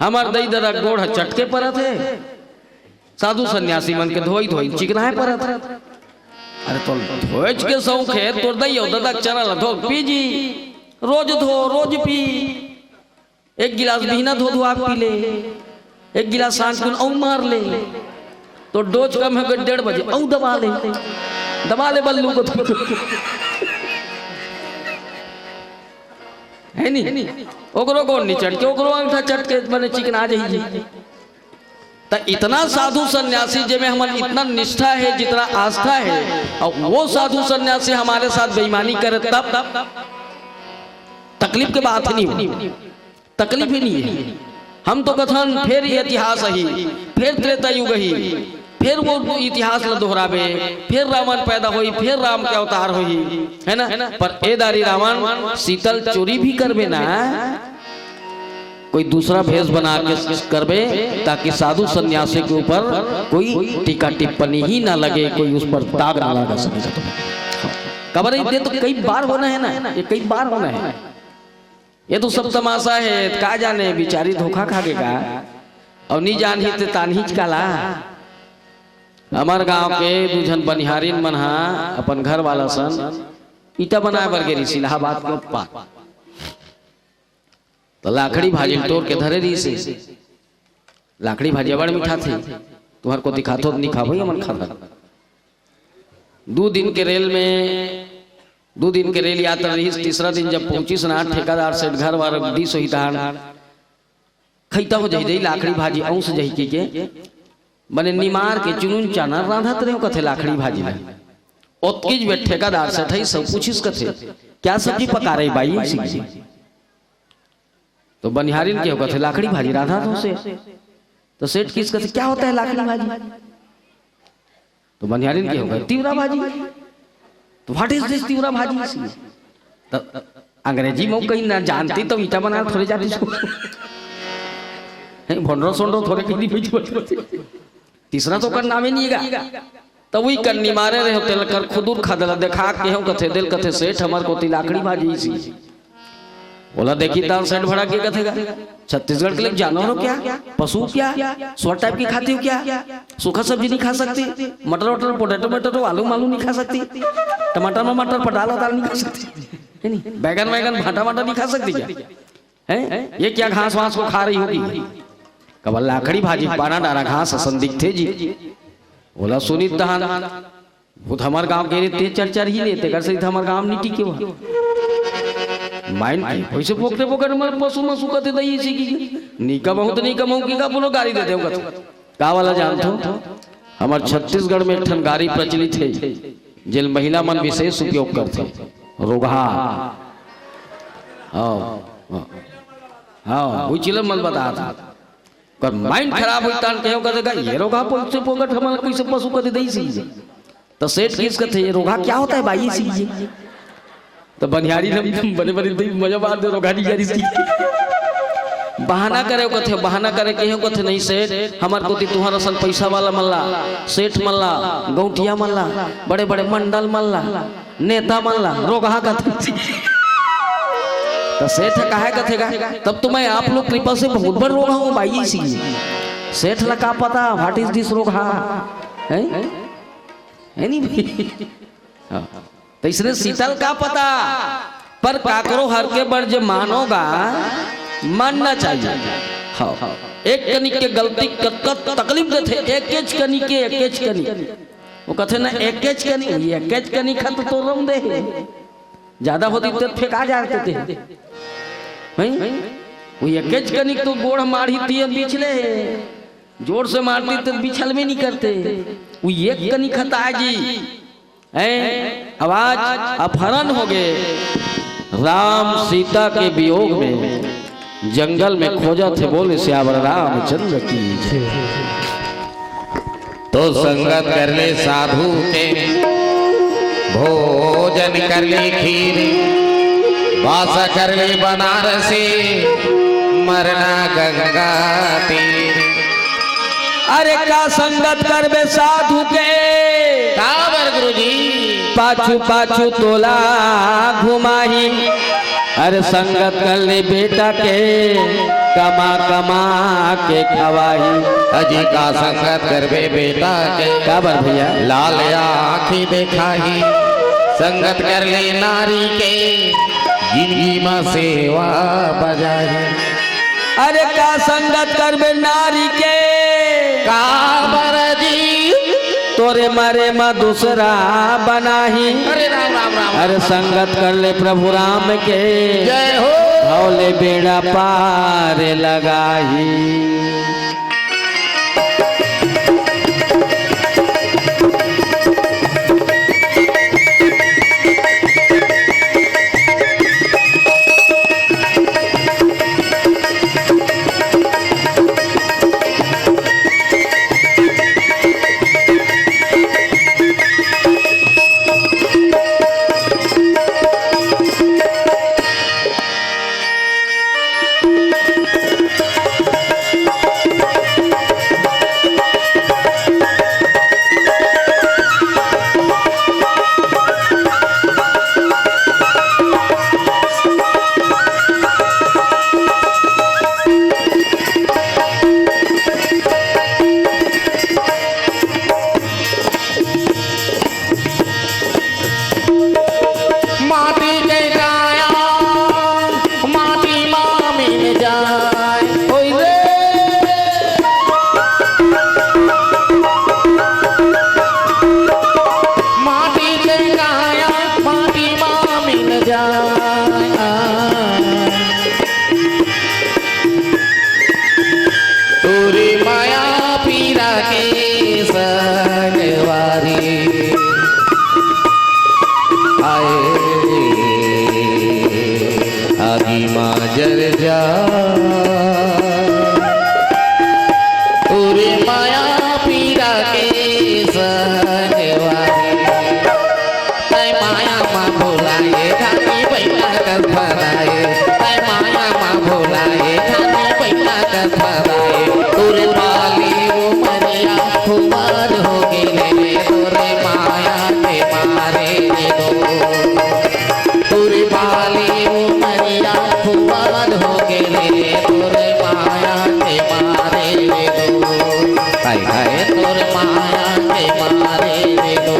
हमर दई ददा के गोड़ ह चटके परत हे। साधु सन्यासी मन के धोई धोई चिकनाए परत हे। अरे तोर धोएच के शौक हे, तोर दई अउ ददा के चरण ल धो पी जी, रोज धो, रोज पी। एक गिलास बिहना धो धुआ के पी ले, एक गिलास सांझ कुन अउ मार ले, तोर dose कम हे, डेढ़ बजे अउ दबा ले, दबा ले बल्लू को। हे नी? ओकरो गोड़ नी चटके, ओकरो अंगठा चटके, मने चिकना जाही जी। त इतना साधु सन्यासी, जेमे हमन इतना निष्ठा हे, जितना आस्था हे, अउ वो साधु सन्यासी हमर साथ बेईमानी करे, तब तकलीफ के बात नहीं हो, तकलीफ ही नहीं हे। हम तो कथन, फेर इतिहास आही, फेर त्रेता युग आही, फेर वो इतिहास ल दोहराबे, फेर रावण पैदा होही, फेर राम के अवतार होही, हे ना? पर ए दारी रावण, शीतल चोरी भी करबे ना, कोई दूसरा भेष बना के करबे, ताकि साधु सन्यासी के ऊपर कोई टीका टिप्पणी ही ना लगे, कोई उस पर दाग ना लगा सके। काबर ये तो कई बार होना हे ना, ये कई बार होना हे। ये तो सब तमाशा हे, का जाने बिचारी धोखा खा गे का, अउ नी जानही ते तानहीच काला। हमर गांव के दू झन बनिहारिन मन हा अपन घर वाला सन ईंटा बनाए बर गे रिहिस इलाहाबाद के उत्पाद। त लाखड़ी भाजी ल टोर के धरे रिहिस हे। लाखड़ी भाजी अबड़ मीठा थे। तुंहर कोती खाथो त नी खावो, हमन खाथन। दू दिन के रेल में, दू दिन के रेल यात्रा रिहिस। तीसरा दिन जब पहुंचिस ना, ठेकादार सेठ घर वाला दिस होही तहान, खइता हो जाही, जाही लाखड़ी भाजी, औंस जाही कहिके, बने निमार के चुनुन चाना रांधत रेहेंव कथे लाखड़ी भाजी ला। ओतकीच बेर ठेकादार सेठ ह सब पूछिस कथे, "क्या सब्जी पका रही बाई?" सिंह जी। तो बनिहारिन के हो कथे, "लाखड़ी भाजी रांधत हों सेठ।" तो सेठ किस कथे, "क्या होता है लाखड़ी भाजी?" तो बनिहारिन के हो कथे, "तिवरा भाजी।" तो "What is this तिवरा भाजी?" सिंह। तो अंग्रेजी में कहीं ना जानती तो ईंटा बना थोरे जाती इसको। हैं, भोंडरो सोंडरो थोरे कहीं नहीं। तीसरा तो ओकर नामे नहीं गा। त उही कन्नी मारे रहे होते, कर खुदुर खा देला, देखा के हो कथे, देल कथे, "सेठ, हमर कोती लाखड़ी भाजी सी।" ओला देखी तान सेठ भड़क गे कथे गा, "छत्तीसगढ़ के लोग जानवर हो क्या? पशु क्या? स्वर टाइप की खाती हो क्या? सूखा सब्जी नहीं खा सकती? मटर वटर, पोटैटो मैटरो, आलू मालू नहीं खा सकती? टमाटर ममाटर, पटाल वटाल नहीं खा सकती?" है नहीं? बैगन वैगन भाटा वाटा नहीं खा सकती क्या? हैं? ये क्या घास वास को खा रही होगी? कबल लाखड़ी भाजी पाना डारा घास असन दिखथे जी। बोला सुनीत दहान, वो तो हमर गांव के रे, ते चर चर ही लेते कर सही, हमर गांव नहीं टिके हुआ। माइन के पैसे पोकते पोकट मर पशु मसु कते दई इसी की। नी कमाऊं तो नहीं कमाऊं की का बोलो गारी दे दे कथे। का वाला जानथो? हमर छत्तीसगढ़ में एक ठन गारी प्रचलित हे, जेल महिला मन विशेष उपयोग करथे। रोगहा। हाँ, हाँ, हाँ, वो चिलम मन बता था। कर माइंड खराब होई तान कहेव कथे का, "ये रोगहा पशु पोकट हमन ला कइसे पशु कति दई सी।" तो सेठ किस कथे, "ये रोगहा क्या होता है भाई?" इसी की तो बनिहारी ने बने बने दई मजा मार दे, रोगहा नहीं जा रही सी। बहाना करे कथे, बहाना करे कहेव कथे, "नहीं सेठ, हमर कोती तुहर असन पैसा वाला मन ला, सेठ मन ला, गौंटिया मन ला, बड़े बड़े मंडल मन ला, नेता मन ला रोगहा कथे।" तो सेठ काहे कथे का, "तब तो मैं आप लोग कृपा से बहुत बड़ रोगहा हूँ भाई।" इसी सेठ ला का पता, what is this रोगहा? हैं? है नहीं भाई? हाँ। तो इसने सीतल का पता, पर काकरो हर के बर जे मानोगा, मानना चाहिए। हाँ, एक कनिक के गलती कतका तकलीफ देथे, एकेच कनिक के, एकेच कनिक। वो कथे ना, "एकेच कनिक, एकेच कनिक खा तो तोर रम दे।" ज्यादा होती तो फेंका जाते थे। हैं? वो एकेच कनिक तो गोड़ मारी दिए बिछले। जोर से मारती तो बिछल भी नहीं करते। वो एक कनिक खा तो आ जी। हैं? आवाज अपहरण हो गए। राम सीता के वियोग में जंगल में खोजथे, बोले सियावर रामचंद्र की जय। तो संगत कर ले साधु के, भोजन कर ले खीर, वास कर ले बनारसी, मरना गंगा तीर। अरे का संगत करबे साधु के, काबर गुरुजी? पाछू पाछू तोला घुमाही। अरे संगत कर ले बेटा के, कमा कमा के खवाही। अजी का संगत करबे बेटा के, काबर भैया? लाल आँखी देखाही। संगत कर ले नारी के, जिंदगी मा सेवा बजाही। अरे का संगत करबे नारी के, काबर जी? तोरे मरे मा दूसरा बनाही। अरे राम, राम, राम। अरे संगत कर ले प्रभु राम के, जय हो। भव ले बेड़ा पार लगाही। माटी के काया, माटी मा मिल जाए। ओई रे। माटी के काया, माटी मा मिल जाए। तोरे माया पीरा के संगवारी आए, आगी मा जर जा। तोरे माया पीरा के संगवारी। तै माया मा भुलाए घानी बइला कस फराए। तै माया मा भुलाए घानी बइला कस फराए। तोरे बाली उमरिया खुमार हो गेले तोरे माया के मारे रे दो। तोरे बाली उमरिया खुमार हो गेले तोरे माया के मारे रे दो। हाय हाय तोर माया के मारे रे दो,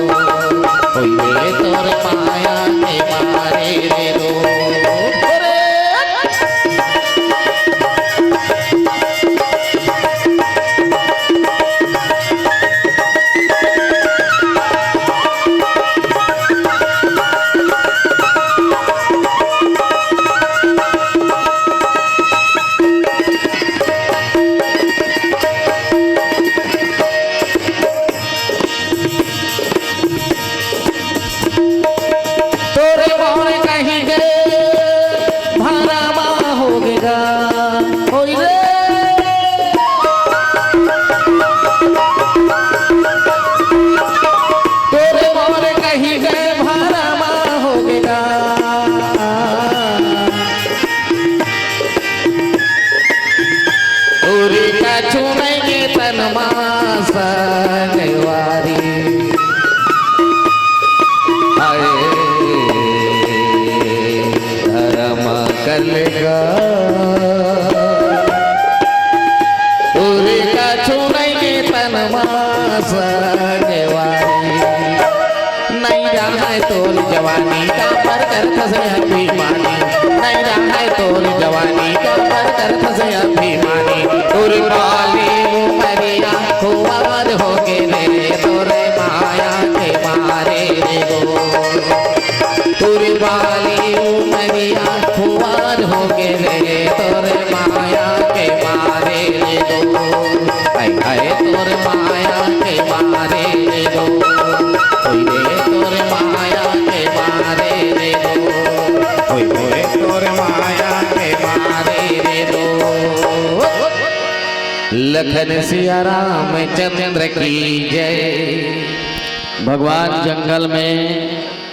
होइए तोर माया के मारे रे दो। होई रे। तोरे मोरे कहीं के भरमा होगे गा। तोरे कछु नहीं के तन मा संगवारी। हाय धरम कलगा। तोरे कछु नहीं के तन मा संगवारी। नहीं रहय तोर जवानी का पर करथस अभिमानी। नहीं रहय तोर जवानी का पर करथस अभिमानी। तोर बाली उमरिया खुआर होगे रे तोर माया के मारे रे गो। तोर बाली उमरिया खुआर होगे रे तोर माया के मारे रे गो। हाय हाय तोर माया के मारे रे गो। होई रे तोर माया के मारे रे गो। होई रे तोर माया के मारे रे गो। लखन सिया रामचंद्र की जय। भगवान जंगल में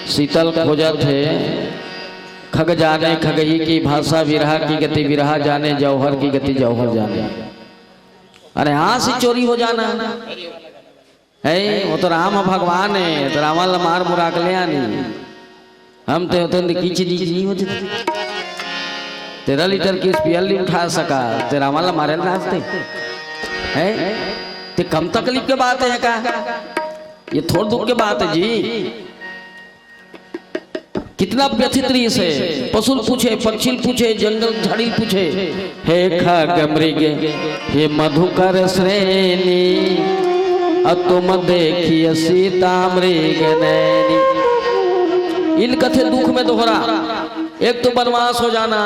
सीतल खोजत हे। खग जाने खगही की भाषा, विरहा की गति विरहा जाने, जौहर की गति जौहर जाने। अरे हाँ से चोरी हो जाना है, वो तो राम भगवान है, तो रावण ला मार मुरा के ले आनी। हम ते होते तो किच दी नहीं होते। तेरह लीटर की स्पियर नहीं उठा सका, ते रावण ला मारे नाचते हैं। ते कम तकलीफ के बात है का? ये थोड़ दुख के बात है जी। कितना व्यथित रहिस हे। पशुल पूछे, पक्षील पूछे, जंगल झाड़ील पूछे, हे खग मृग, हे मधुकर श्रेणी, अ तुम देखिए सीता मृग नैनी। इल कथे दुख में दोहरा, एक तो बनवास हो जाना,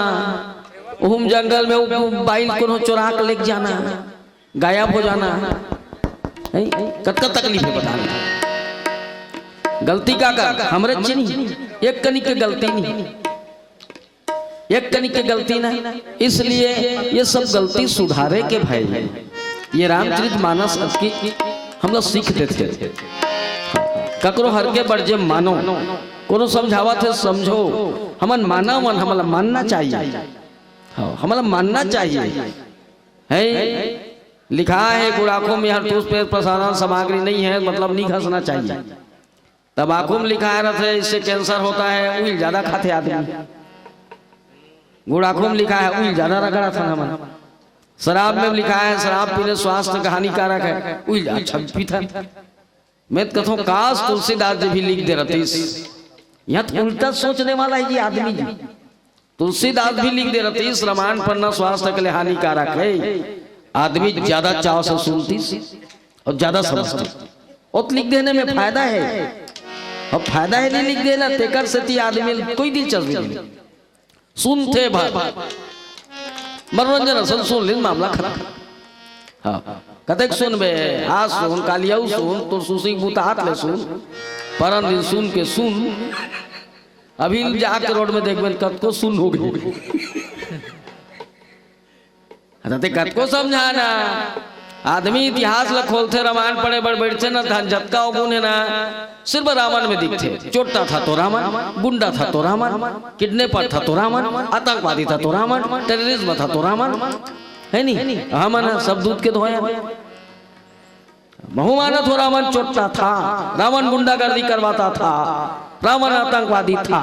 उहुम जंगल में उ बाइल कोनो चोरा के लेके जाना, गायब हो जाना, हैं? कतका तकलीफ है बताना। गलती का कर, हमरे च नहीं, एक कनी के गलती नहीं, एक कनी के गलती नहीं, इसलिए ये सब गलती सुधारे के भाई। ये रामचरित मानस की हम लोग सीख देथे। ककरो हर के बड़ जे मानो, कोनो समझावत हे समझो, हमन माना मन, हमला मानना चाहिए। हाँ, हमला मानना चाहिए। है लिखा है गुड़ाखोम यहाँ टूथपेस्ट प्रसाधन सामग्री नहीं है, मतलब नहीं घसना चाहिए। तंबाकू में लिखा है रहथे, इससे कैंसर होता है, उइल ज्यादा खाथे आदमी। गुड़ाखोम लिखा है, उइल ज्यादा रगड़ाथन हमन। शराब में लिखा है, शराब पीने स्वास्थ्य का हानिकारक है, उइल अच्छा पीथन। मैं तो कथों, काश तुलसीदास जी भी लिख दे रहतीस। यहाँ तो उल्टा सोचने वाला है ये आदमी जी। तुलसीदास भी लिख दे रहतीस, रामायण पढ़ना स्वास्थ्य के लिए हानिकारक है। आदमी ज्यादा चाव से सुनतीस और ज्यादा समझतीस। और लिख देने में फायदा है, और फायदा है नहीं लिख देना, तेकर सेती आदमी कोई दिलचस्पी नहीं। सुनथे भर, मनोरंजन असन सुन लेन, मामला खतम। हाँ, कतेक सुनबे, आज सुन, काली अउ सुन, तोर सुसी के बुता हाथ ले सुन, परन दिन सुन के सुन। अभी जाके रोड में देखबे, कतको सुन हो गई। हाँ, ते कतको समझाना, आदमी इतिहास ला खोलथे, रामायण पढ़े बर बैठथे ना, तहां जतका अवगुण हे ना, सिर्फ रावण में दिखथे। चोट्टा था तो रावण, गुंडा था तो रावण, किडनैपर था तो रावण, आतंकवादी था तो रावण, टेररिज्म था तो रावण, है नी? हमन सब दूध के धोया। महू मानत हों रावण चोट्टा था, रावण गुंडागर्दी करवाता था, रावण आतंकवादी था,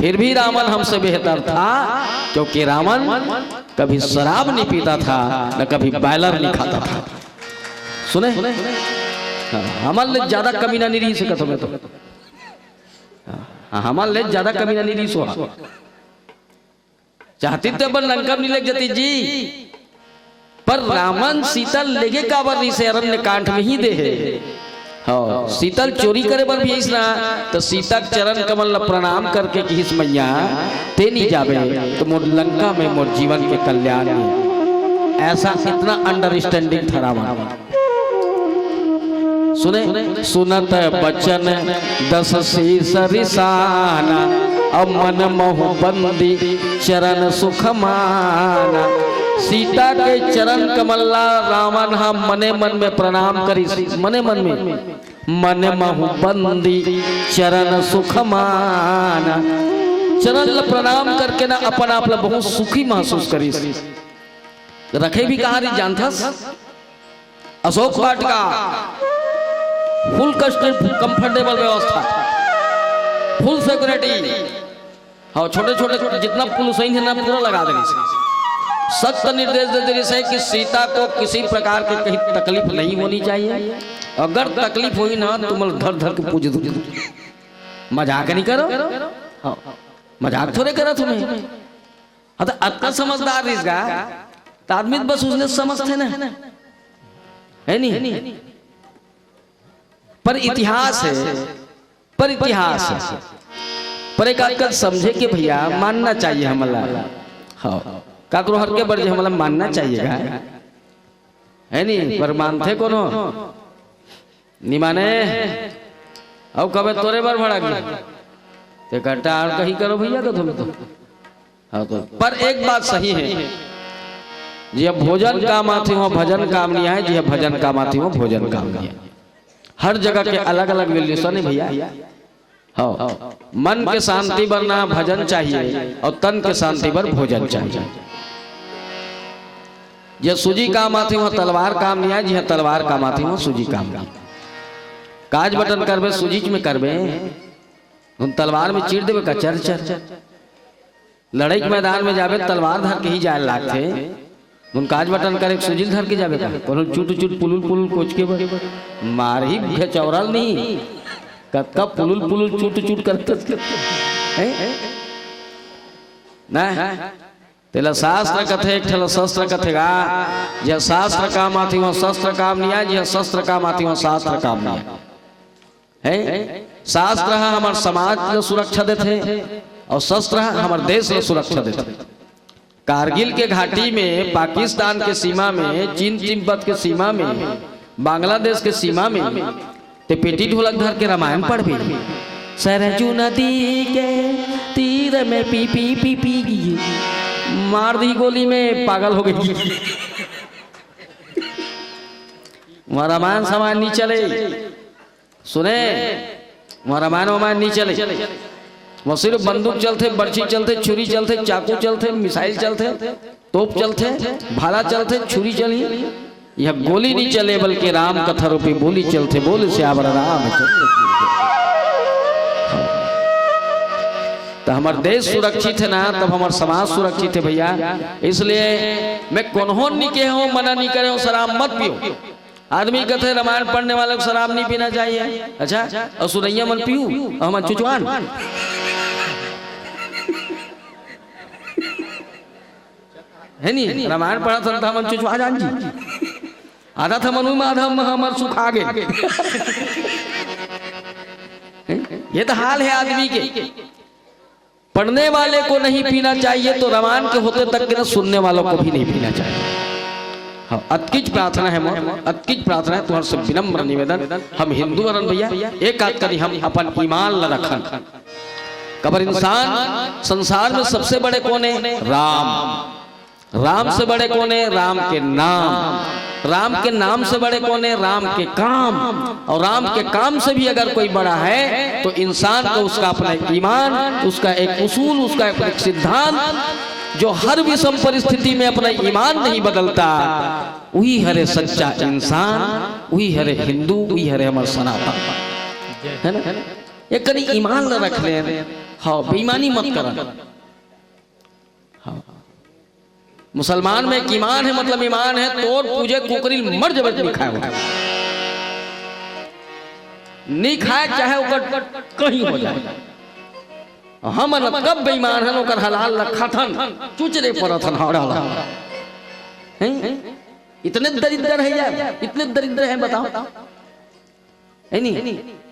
फिर भी रावण हमसे बेहतर था, क्योंकि रावण कभी शराब नहीं पीता था, न कभी बॉयलर नहीं खाता था। सुने? हाँ, हमर ले ज्यादा कमीना नहीं रहिस हे कथों मैं तो। हाँ, हमर ले ज्यादा कमीना नहीं रहिस हे। चाहती त अपन लंका में नहीं लेके जाती जी, पर रावण सीता लेगे काबर रहिस हे, अरण्य कांड में ही दे हे। हाँ, सीता ल चोरी करे बर भी आइस ना, त सीता के चरण कमल ल प्रणाम करके किहिस, "मैया, ते नहीं जाबे, त मोर लंका में मोर जीवन के कल्याण नहीं।" ऐसा इतना अंडरस्टैंडिंग था रावण। सुने, सुनत बचन दस शीस रिसाना, अब मन महु बंदी चरण सुख माना। सीता के चरण कमल ला रावण ह मने मन में प्रणाम करिस, मने मन में, मन महु बंदी चरण सुख माना। चरण ल प्रणाम करके ना अपन आप ल बहुत सुखी महसूस करिस। रखे भी कहाँ रही जानथस? अशोक वाटिका, फुल कस्टम, कंफर्टेबल व्यवस्था, फुल सिक्योरिटी। हाँ, छोटे छोटे जितना पुलिस है ना, पूरा लगा देने से सख्त निर्देश दे देने से कि सीता को किसी प्रकार की कहीं तकलीफ नहीं होनी चाहिए। अगर तकलीफ हुई ना, तुम लोग धर धर के पूछ दो। मजाक नहीं करो। हाँ, मजाक थोड़े करा तुम्हें। हाँ, तो अतना समझदार रहिस गा, तो आदमी तो बस उसने समझते ना, है नहीं? पर इतिहास है, पर इतिहास है, पर एक आजकल समझे कि भैया मानना चाहिए हमला। हाँ, काकरो हर के बर जे हमला मानना चाहिए गा, है नहीं? पर मानथे कोनो? निमाने, अउ कबे तोरे बर भड़क जाए। ते कट्टा और कहीं करो भैया, तो तुम तो। हाँ, तो पर एक बात सही है, जिहा भोजन काम आथे, वहाँ भजन काम नहीं आए, जिहा भजन काम आथे, वहाँ भोजन काम नहीं आए। हर जगह के अलग-अलग वैल्यूएशन है भैया। हाँ, मन के शांति बर ना भजन चाहिए और तन के शांति बर भोजन चाहिए। जे सूजी काम आथे, वहाँ तलवार काम नहीं आए, जिहा तलवार काम आथे, वहाँ सूजी काम नहीं। काज बटन करबे, सूजीच में करबे, उन तलवार में चीर देबे का चर चर। लड़ाई के मैदान में जाबे, तलवार धर के ही जाए लागथे। उन काज बटन करे, सूजी ल धर के जाबे का? कोनो चुट चुट पुलुल पुलुल कोच के बर मार ही घचौरल नहीं। कतका पुलुल पुलुल चुट चुट करते हैं? ना? तेला शास्त्र कथे, एक ठन शस्त्र कथे गा। जे शास्त्र काम आथे, वहाँ शस्त्र काम नहीं आए, जे शस्त्र काम आथे, वहाँ शास्त्र काम नहीं आए। हैं? शास्त्र ह हमर समाज ल सुरक्षा देथे और शस्त्र ह हमर देश ल सुरक्षा देथे। कारगिल के घाटी में, पाकिस्तान के सीमा में, चीन तिब्बत के सीमा में, बांग्लादेश के सीमा में, ते पेटी ढोलक धर के रामायण पढ़बे। सरजू नदी के तीर में पी पी पी पी गई, मार दी गोली में, पागल हो गई। वहाँ रामायण सामायण नहीं चले। सुने, वहाँ रामायण वामायण नहीं चले। वहाँ सिर्फ बंदूक चलथे, बर्छी चलथे, छुरी चलथे, चाकू चलथे, मिसाइल चलथे, तोप चलथे, भाला चलथे, छुरी चलही। यह गोली नहीं चले, बल्कि राम कथा रूपी बोली चलथे। बोल सियावर रामचंद्र की जय। तो हमार देश सुरक्षित है ना, तब हमार समाज सुरक्षित है भैया। इसलिए मैं कोनो नहीं कहे हूँ, मना नहीं करे हूँ, शराब मत पियो। आदमी कहते हैं, रामायण पढ़ने वाले को शराब नहीं पीना चाहिए। अच्छा, और सुनैया मन पीऊ, और हमन चुचवान। है नहीं? रामायण पढ़त हन त हमन चुचवा जान जी। आधा त हमन उही म, आधा म हमर सुखा गे। ये तो हाल है आदमी के। पढ़ने वाले को नहीं पीना चाहिए तो रामायण के होते तक के ना, सुनने वालों को भी नहीं पीना चाहिए। हाँ, अतकीच प्रार्थना है मोर, अतकीच प्रार्थना है, तुम्हारे से विनम्र निवेदन, हम हिंदू हरन भैया, एक आध कनी हम अपन ईमान ला रखन। कबर इंसान संसार में सबसे बड़े कौन है? राम। राम से बड़े कौन है? राम के नाम। राम के नाम से बड़े कौन है? राम के काम। और राम के काम से भी अगर कोई बड़ा है तो इंसान को उसका अपना एक ईमान, उसका एक उसूल, उसका एक सिद्धांत, जो हर विषम परिस्थिति में अपना ईमान नहीं बदलता, वही हरे सच्चा इंसान, वही हरे हिंदू, वही हरे हमर सनातन। है ना? ये कनी ईमान ला रख ले। हाँ, बेईमानी मत करन। हाँ। मुसलमान में एक ईमान है, मतलब ईमान है, तोर पूजे कुकरी ल मर जबे त नहीं खाए होता। नहीं खाए चाहे ओकर कहीं हो जाए। हमन कब बेईमान हन, ओकर हलाल ला खाथन, चुचरे परत हन हाड़ा ला। हैं? इतने दरिद्र है यार, इतने दरिद्र है, बताओ। है नी?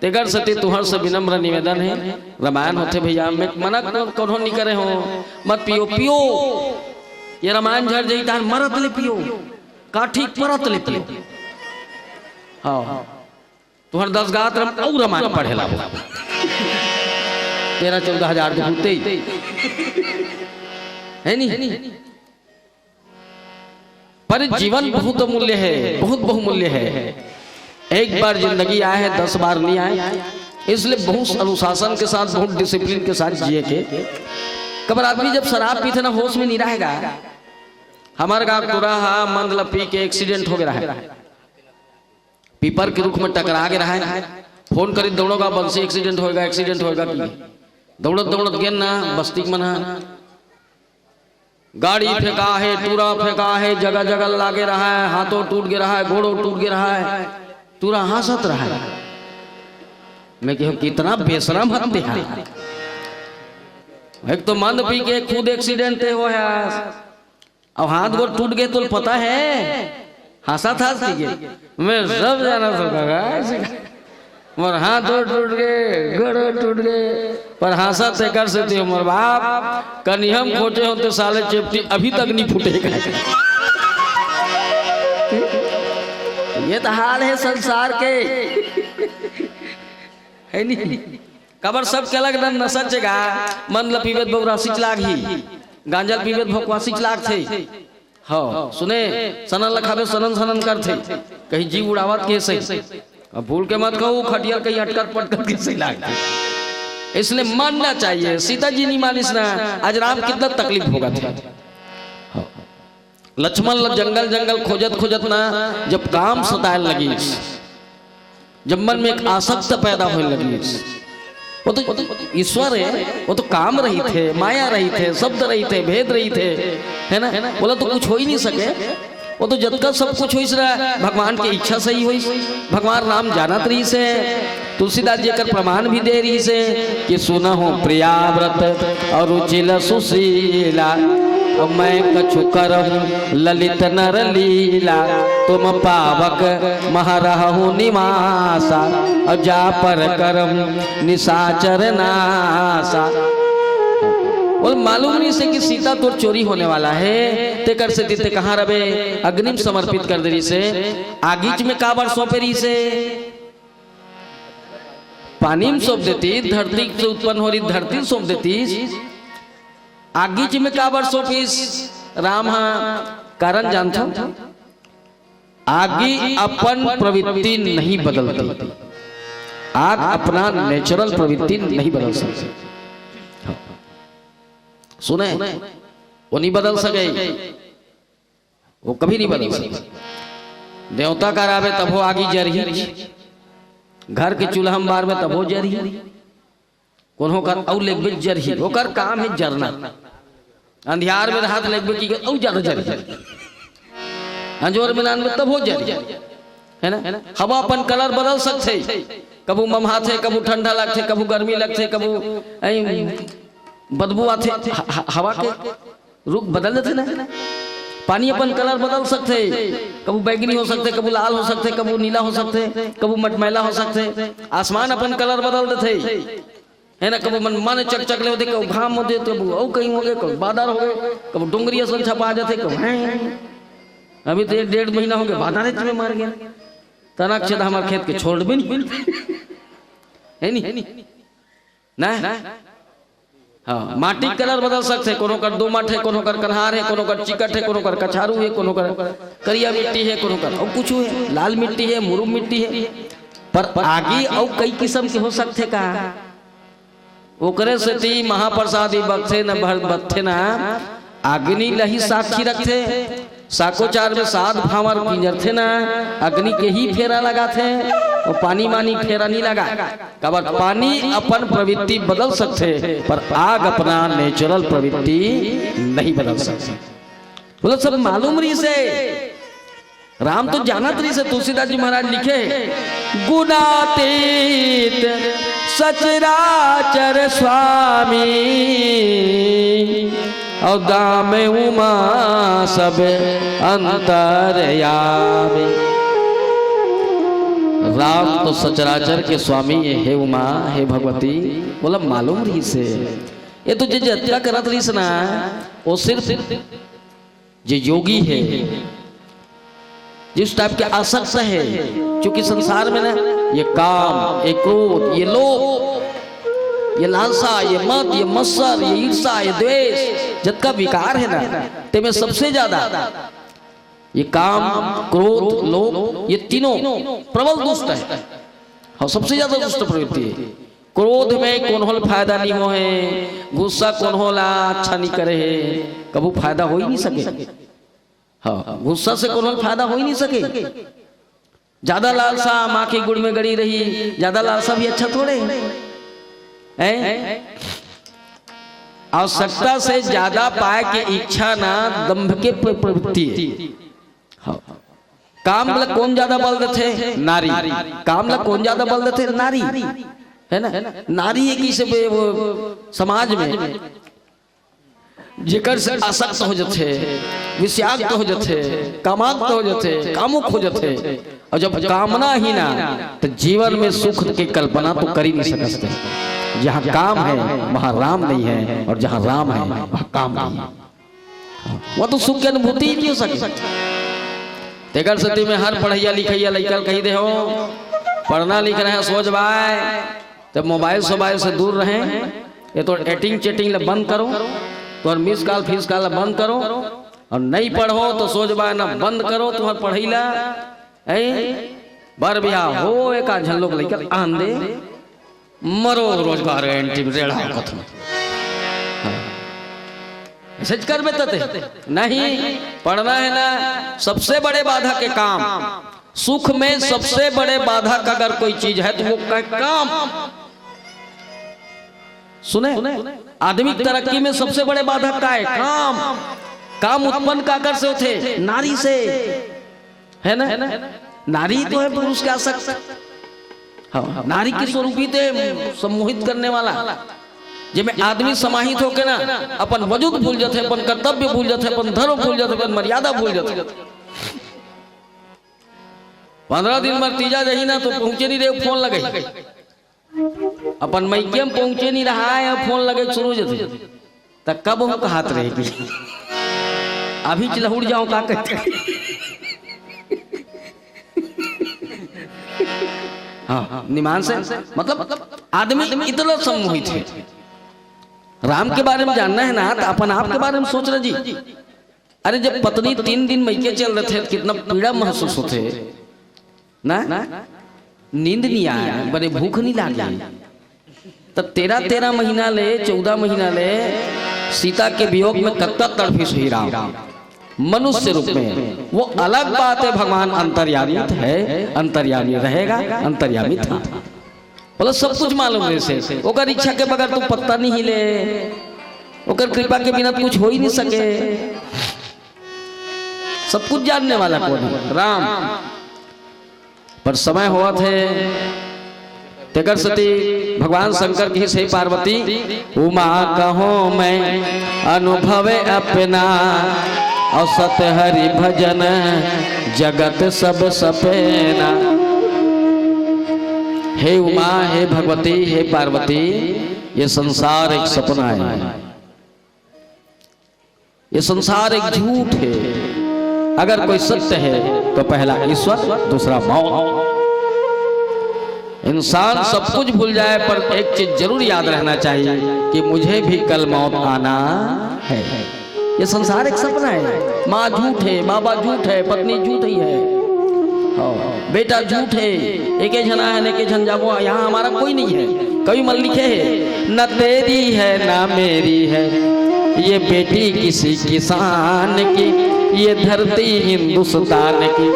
तेकर सेती तुहर से विनम्र निवेदन है, रामायण होथे भैया, मैं मना को-, कोनो नहीं करे हो, मत पियो, पियो। ये रामायण झड़ जाही, तहान मरत ले पियो, काठी परत ले पियो। हाँ, तुहर दस गात रम-, अउ रामायण पढ़े ला हो। तेरह चौदह हजार के भूते। है नहीं? पर जीवन बहुत अमूल्य है, बहुत बहुमूल्य है। एक बार जिंदगी आए है, दस बार नहीं आए। इसलिए बहुत अनुशासन के साथ, बहुत डिसिप्लिन के साथ जिए के। कबर आदमी जब शराब पीथे ना, होश में नहीं रहेगा। हमारे गाँव टूरा हा मंद ल पी के एक्सीडेंट हो गया है, पीपर के रुख में टकरा के रहा है। फोन करी, दौड़ोगा बंसी, एक्सीडेंट होएगा, एक्सीडेंट होएगा कि दौड़त दौड़त गेन ना बस्ती के मन हा। गाड़ी फेंका है, टूरा फेंका है, जगह जगह लागे रहा है, हाथों टूट गे रहा है, गोड़ों टूट गे रहा है, टूरा हंसत रहा है। मैं कहूँ, कितना बेशरम हत्या है। एक तो मंद पी के खुद एक्सीडेंट हो है, अब हाथ गोड़ टूट गए तो पता है, हंसा था सीखे। मैं सब जाना था काका, ऐसे का। मोर हाथ गोड़ टूट गए, गोड़ टूट गए, पर हंसा ते कर से दियो मोर बाप। कनिहम खोचे होते साले चेपटी अभी तक नहीं फूटेगा। ये तो हाल है संसार के, है नहीं? कबर सब के अलग न नशा चेगा। मंद ल पीबे त बौरासीच लागही, गांजा ल पीबे त भोकवासीच लागथे। हव, सुने, सनन ल खाबे, सनन सनन करथे, कहीं जीव उड़ावत के सही। अब भूल के मत कहू, खटिया कहीं अटकत पटकत के सही लागथे। इसलिए मानना चाहिए। सीता जी नहीं मानिस ना, आज राम कितना तकलीफ भोगथे। लक्ष्मण ल जंगल जंगल खोजत खोजत ना, जब काम सताए लगिस, जब मन में एक आसक्त पैदा होए लगिस, वो तो ईश्वर है, वो तो काम रहिथे, माया रहिथे, शब्द रहिथे, भेद रहिथे, है ना? बोला तो कुछ हो ही नहीं सके। वो तो जतका सब कुछ होइस रहा, भगवान के इच्छा सही होइस। भगवान राम जानत रहिस हे, तुलसीदास जी एकर प्रमाण भी दे रहिस हे कि सुनहु प्रियाव्रत अरु चिल सुशीला, अउ मैं कछु करहु ललित नर लीला। तुम पावक मह रहहु निवासा, अउ जा पर करहु निशाचर नासा। बोल, मालूम नहीं से कि सीता तोर चोरी होने वाला है, तेकर सेती ते कहाँ रबे, अग्नि म समर्पित कर दे रहिस हे। आगीच में काबर सौंपे रहिस हे? पानी में सौंप देती, धरती से उत्पन्न हो रही धरती में सौंप देती। आगीच में काबर सौंपिस राम हा? कारण जानथो? आगी अपन प्रवृत्ति नहीं बदलती, आग अपना नेचुरल प्रवृत्ति नहीं बदल सकती। सुने, वो नहीं बदल सके, वो कभी नहीं बदल सकती। देवता कर आबे तभो आगी जरही, घर के चूल्हा में बारबे तभो जरही, कोनो कर अउ लेगबे जरही, ओकर काम है जरना। अंधियार में रहत लेगबे कि अउ ज्यादा जरही, अंजोर में लानबे तभो जरही, है ना? हवा अपन कलर बदल सकथे, कभू ममहाथे, कभू ठंडा लगथे, कभू गर्मी लगथे, कभू ऐ बदबू आथे। ह-, ह-, हवा के रुख बदल देथे ना। पानी अपन कलर बदल सकथे, कभू बैगनी हो सकथे, कभू लाल हो सकथे, कभू नीला हो सकथे, कभू मटमैला हो सकथे। आसमान अपन कलर बदल देथे, है ना? कभू मन माने चकचक ले होथे, कभू घाम होथे, कभू अउ कहीं होगे, कभू बादर होगे, कभू डोंगरी असन छपा जाथे, कभू हैं। अभी तो एक डेढ़ महीना होगे, बादर में मर गया। तनक छेदा हमार खेत के छोड़ भी नहीं, है नहीं? ना? हाँ, माटी के कलर बदल सकथे, कोनो कर दोमट हे, कोनो कर कन्हार हे, कोनो कर चिकट हे, कोनो कर कछारू हे, कोनो कर करिया मिट्टी हे, कोनो कर अउ कुछ हे, लाल मिट्टी हे, मुरुम मिट्टी हे, पर आगी अउ कई किसम के हो सकथे का? ओकरे सेती महाप्रसाद ही बखथे न भर बखथे ना, अग्नि ल ही साक्षी रखथे। साकोचार में सात भांवर किंजरथे ना, अग्नि के ही फेरा लगाथे, अउ पानी मानी फेरा नहीं लगा। काबर पानी अपन प्रवृत्ति बदल सकथे, पर आग अपना नेचुरल प्रवृत्ति नहीं बदल सकथे। बोला, सब मालूम रहिस हे। राम तो जानत रहिस हे, तुलसीदास जी महाराज लिखे, गुणातीत सचराचर स्वामी, अउ दाम उमा सब अंतर्यामी। राम तो सचराचर के स्वामी हे, हे उमा, हे भगवती। बोला, मालूम रहिस हे। ये तो जे जतका करत रहिस ना, वो सिर्फ जे योगी हे, जिस टाइप के आसक्त हे, क्योंकि संसार में ना, ये काम, ये क्रोध, ये लोभ, ये लालसा, ये मद, ये मत्सर, ये ईर्षा, ये द्वेष, जतका विकार है ना, तेमे सबसे ज्यादा ये काम, क्रोध, लोभ, ये तीनों प्रबल दुष्ट है। हाँ, सबसे ज्यादा दुष्ट प्रवृत्ति है। क्रोध में कोनो ल फायदा नहीं हो है, गुस्सा कोनो ला अच्छा नहीं करे है, कभू फायदा हो ही नहीं सके। हाँ, गुस्सा से कोनो ल फायदा हो ही नहीं सके। ज्यादा लालसा माँ के गुड़ में गड़ी रही, ज्यादा लालसा भी अच्छा थोड़े है। आवश्यकता से ज्यादा पाए के इच्छा ना दंभ के प्र-, प्रवृत्ति है। हाँ। काम ला कौन ज्यादा बल देथे? नारी। काम ला कौन ज्यादा बल देथे? नारी। है ना? नारी एक ही से बे-, वो समाज में जेकर से आसक्त हो जथे, विषयाक्त हो जथे, कामाक्त हो जथे, कामुक हो जथे। और जब कामना ही ना, तो जीवन में सुख की कल्पना तो कर ही नहीं सकते। जहाँ काम है, वहाँ राम नहीं है, और जहाँ राम है, वहाँ काम नहीं है। वहाँ तो सुख की अनुभूति ही नहीं हो सकती। तेकर सेती में हर पढ़ैया लिखैया लइका ल कही दे हो, पढ़ना लिखना है सोझ बाय, तब मोबाइल सोबाइल से दूर रहें। ये तो एटिंग चेटिंग ला बंद करो, तो मिस कॉल फिस कॉल ला बंद करो, और नहीं पढ़ो तो सोझ बाय ना बंद करो तुम्हार पढ़ई ला। ऐ बर बिहा हो, एक आध झन लोग लइका आन दे, मरो रोजगार गारंटी में रेड़ा कथम। हाँ। ऐसे ज करबे तते। नहीं, पढ़ना है ना, सबसे बड़े बाधा के काम। सुख में सबसे बड़े बाधक अगर कोई चीज है तो वो कहे काम। सुने, आदमी की तरक्की में सबसे बड़े बाधक का है? काम। काम उत्पन्न काकर से होथे? नारी से, है ना? नारी तो है पुरुष के आसक्त। हाँ, नारी के स्वरूप ही ते सम्मोहित करने वाला, जेमे आदमी समाहित होके ना अपन वजूद भूल जाथे, अपन कर्तव्य भूल जाथे, अपन धर्म भूल जाथे, अपन मर्यादा भूल जाथे। पंद्रह दिन बर तीजा जही ना तो पहुंचे नहीं रहे, फोन लगे, अपन मइके में पहुंचे नहीं रहा है, फोन लगे शुरू जथे, त कब हम कहत रहे कि अभी च लहुड़ जाओ का कहते। हाँ, निमान से, मतलब, आदमी इतना सम्मोहित है। राम के बारे में जानना है ना, तो अपन आप के बारे में सोचना जी। अरे, जब पत्नी तीन दिन मइके चल रहे थे, कितना पीड़ा महसूस होथे ना? नींद नहीं आए, बने भूख नहीं लागे। त तेरह, तेरह महीना ले, चौदह महीना ले सीता के वियोग में कतका तड़फिस होही राम, मनुष्य रूप में। वो अलग बात है, भगवान अंतर्यामी है, अंतर्यामी रहेगा, अंतर्यामी था। बोला, सब कुछ मालूम है इसे, ओकर इच्छा के बगैर तू पत्ता नहीं हिले, ओकर कृपा के बिना कुछ हो ही नहीं सके। सब कुछ जानने वाला कौन है? राम। पर समय होवत हे, तेकर सेती भगवान शंकर कहिस, हे पार्वती, उमा कहो मैं अनुभव अपना, और सत हरि भजन जगत सब सपेना। हे उमा, हे भगवती, हे पार्वती, ये संसार एक सपना है, ये संसार एक झूठ है। अगर कोई सत्य है तो पहला ईश्वर, दूसरा मौत। इंसान सब कुछ भूल जाए, पर एक चीज जरूर याद रहना चाहिए कि मुझे भी कल मौत आना है। ये संसार एक सपना है। माँ झूठ है, बाबा झूठ है, पत्नी झूठ ही है, हाँ, बेटा झूठ है। एके झन आए हन, एके झन जाबो, यहाँ हमारा कोई नहीं है। कवि मन लिखे है, "न तेरी है ना मेरी है ये बेटी किसी किसान की, ये धरती हिंदुस्तान की।"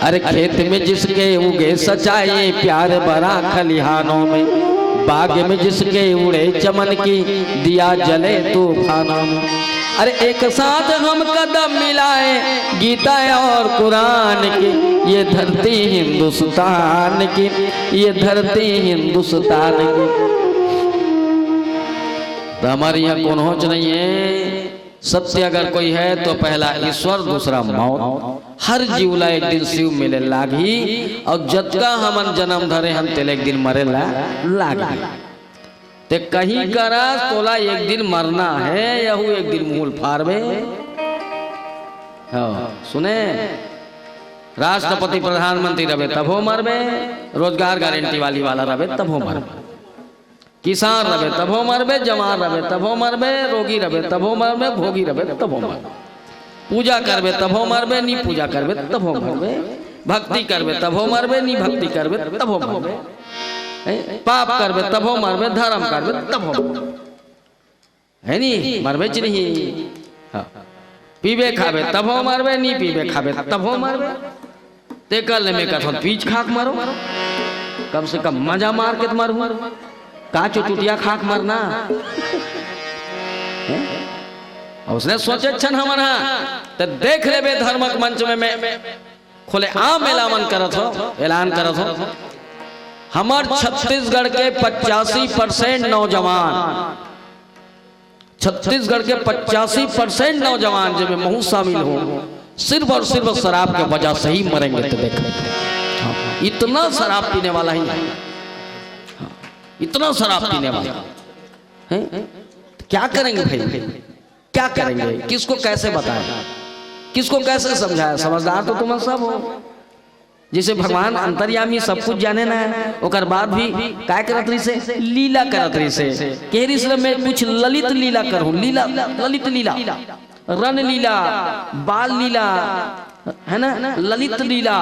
अरे, खेत में जिसके उगे सचाए प्यार बरा खलिहानों में, बाग में जिसके उड़े चमन की, दिया जले तूफानों में। अरे, एक साथ हम कदम मिलाए गीता और कुरान की, ये धरती हिंदुस्तान की, ये धरती हिंदुस्तान की। तो हमारे यहाँ कोनो च नहीं है। सत्य अगर कोई है तो पहला ईश्वर, दूसरा मौत। हर जीव ला एक दिन शिव मिले लागही, और जतका हमन जन्म धरे हन तेला एक दिन मरे ला लागही। ते कहीं करा, तोला एक दिन मरना है, यहू एक दिन मूल फारबे। हाँ, सुने, राष्ट्रपति प्रधानमंत्री रबे तभो मरबे, रोजगार गारंटी वाली वाला रबे तभो मरबे। किसान रबे तभो मरबे, जवान रबे तभो मरबे, रोगी रबे तभो मरबे, भोगी रबे तभो मरबे। पूजा करबे तभो मरबे, नी पूजा करबे तभो मरबे। भक्ति करबे तभो मरबे, नी भक्ति करबे तभो मरबे। हैं? पाप करबे तभो मरबे, धर्म करबे तभो मरबे। है नी? मरबे च नहीं। हाँ। पीबे खाबे तभो मरबे, नी पीबे खाबे तभो मरबे। तेकर ले मैं कथों पीच खाक मरो, कम से कम मजा मार के तो मरहूँ। का चुचुटिया खाक मरना? हैं? अउ उसने सोचे छन हमन हा, त देख लेबे धर्मक मंच में मैं खुलेआम ऐलान करत हो, ऐलान करत हो। हमर छत्तीसगढ़ के पचासी परसेंट नौजवान, छत्तीसगढ़ के पचासी परसेंट नौजवान, जेमे महू शामिल हो, सिर्फ और सिर्फ शराब के वजह से ही मरेंगे। तो देख, हाँ, इतना शराब पीने वाला ही, हाँ, इतना शराब पीने वाला है, क्या करेंगे भाई? क्या करेंगे? किसको कैसे बताएं? किसको कैसे समझाएं? समझदार तो तुम सब हो। जैसे भगवान अंतर्यामी, सब कुछ जाने ना है, ओकर बाद भी काय करत रहिसे? लीला करत रहिसे। कह रहिसे, "मैं कुछ ललित लीला करूं।" लीला, ललित लीला, रन लीला, बाल लीला, है ना, ललित लीला,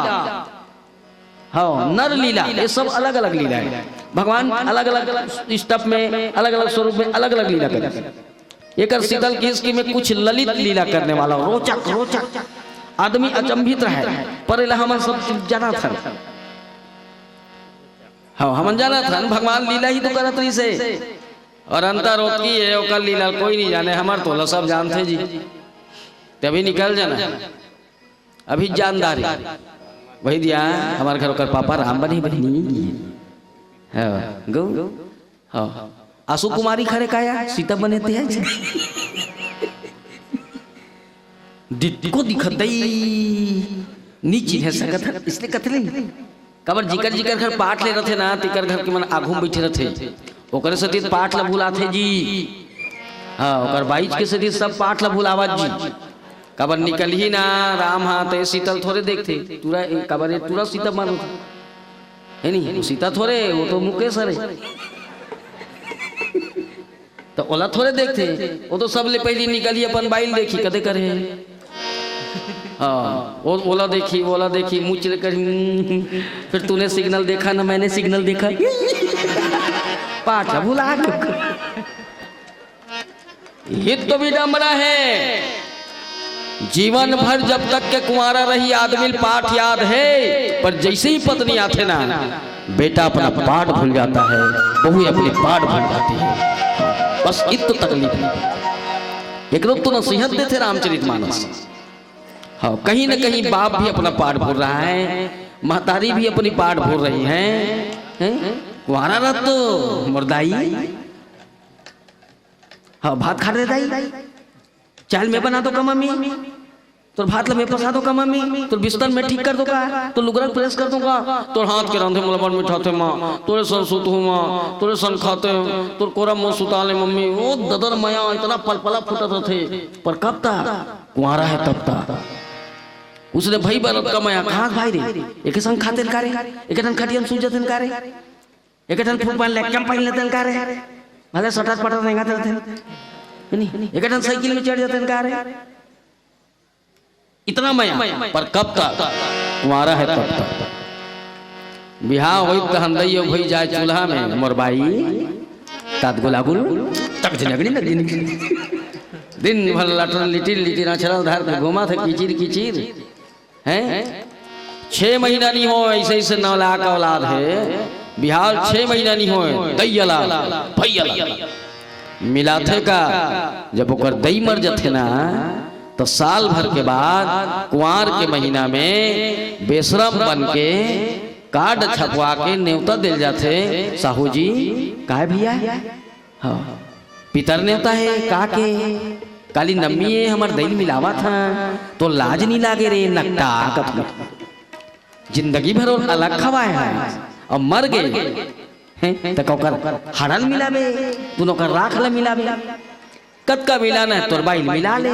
हाँ, नर लीला, ये सब अलग अलग लीला है। भगवान अलग अलग स्टफ में, अलग अलग स्वरूप में, अलग अलग लीला करे। एकर शीतल किस कि मैं कुछ ललित लीला करने वाला हूँ, रोचक, रोचक। आदमी अचंभित रहे, पर एला हमन सब चीज जानत हन। हाँ, हमन जानत हन, भगवान लीला ही तो करत रहिसे। और अंतर ओतकी है, ओकर लीला कोई नहीं जाने, हमर तोला सब जानथे जी। तभी निकल जाना। अभी जानदारी। वही दिया, हमारे घर ओकर पापा राम बने बहिनी। हाँ, गौ। हाँ। आंसू कुमारी खरे काया, सीता बने ते है। डिटको दिखत दई, नी चिन्हे सकत हन, इसलिए कथले। काबर जिकर जिकर घर पाठ ले रथे ना, तिकर घर के मन आघू में बैठे रथे, ओकरे सेती पाठ ल भुलाथे जी। हाँ, ओकर बाइज के सेती सब पाठ ल भुलावत जी। काबर निकलही ना राम हा, ते सीतल थोरे देखथे, तुरा, काबर ये तुरा सीता मानो, है नी? वो सीता थोरे, वो तो मुकेश हरे। तो ओला थोरे देखथे, वो तो सबले पहली निकलही अपन बाइल देखही, कदे करे। हाँ, वो, ओला देखही, ओला देखही, मुँह चिल करही, फिर तूने सिग्नल देखा ना, मैंने सिग्नल देखा। पाठ भुला के। ये तो विडम्बना है। जीवन भर जब तक के कुंवारा रही, आदमी ल पाठ याद है, पर जैसे ही पत्नी आथे ना, बेटा अपना पाठ भूल जाता है, बहू अपनी पाठ भूल जाती है। बस इत तो तकलीफ है। एकरो तो नसीहत देथे रामचरित मानस। हाँ, कहीं ना कहीं बाप भी अपना पाठ भूल रहा है, महतारी भी अपनी पाठ भूल रही है, हैं? कुंवारा रह तो मोर दाई। हाँ, भात खा दे दाई, चाय ल मैं बना दो का मम्मी, तोर भात ल मैं पसा दो का मम्मी, तोर बिस्तर मैं ठीक कर दो का, तोर लुगरा प्रेस कर दो का, तोर हाथ के रांधे मोला बड़ मिठाथे माँ, तोरे सन सुतहूँ माँ, तोरे सन खाते, तोर कोरा मोर सुता ले मम्मी। ओ ददर मया इतना पलपला फूटत रथे, पर कब तक कुंवारा है तब तक। उसने भाई बनत का मया, कहाँ भाई रे, एके संग खाते का रे, एके ठन खटिया में सूत जाते का रे, एके ठन फूक पान ले कम पान लेते का रे, भले सटर पटर रेंगा देते, नहीं, एके ठन साइकिल में चढ़ जाते का रे। इतना मया, पर कब तक कुंवारा है तब तक। बिहाव होई त हंदई हो भई जाए चूल्हा में, मोर बाई तात गुलागुल, तक झिनगड़ी नगड़ी नगड़ी। दिन भर लटर लिटिर लिटिर अछरल धर के घूमत हे किचिर किचिर। हैं? छह महीना नहीं हो, ऐसे ऐसे नौलाख औलाद है, बिहाव छह महीना नहीं हो, दई अलाद, भई अलाद। मिलाथे का, जब ओकर दई मर जथे ना, तो साल भर के बाद कुंवार के महीना में बेशरम बन के कार्ड छपवा के नेवता दिल जाथे, "साहू जी।" "काय भैया?" "हाँ, पितर नेवता है।" "का के?" "काली नम्मी ए, हमर दई ल मिलावत हन, तो लाज नहीं लागे रे नकटा?" कथू जिंदगी भर ओला अलग खवाए हन, अब मर गे हैं, त ओकर हाड़ा ल मिलाबे, तुन ओकर राख ल मिलाबे। कतका मिलाना है तोर बाई ल मिला ले।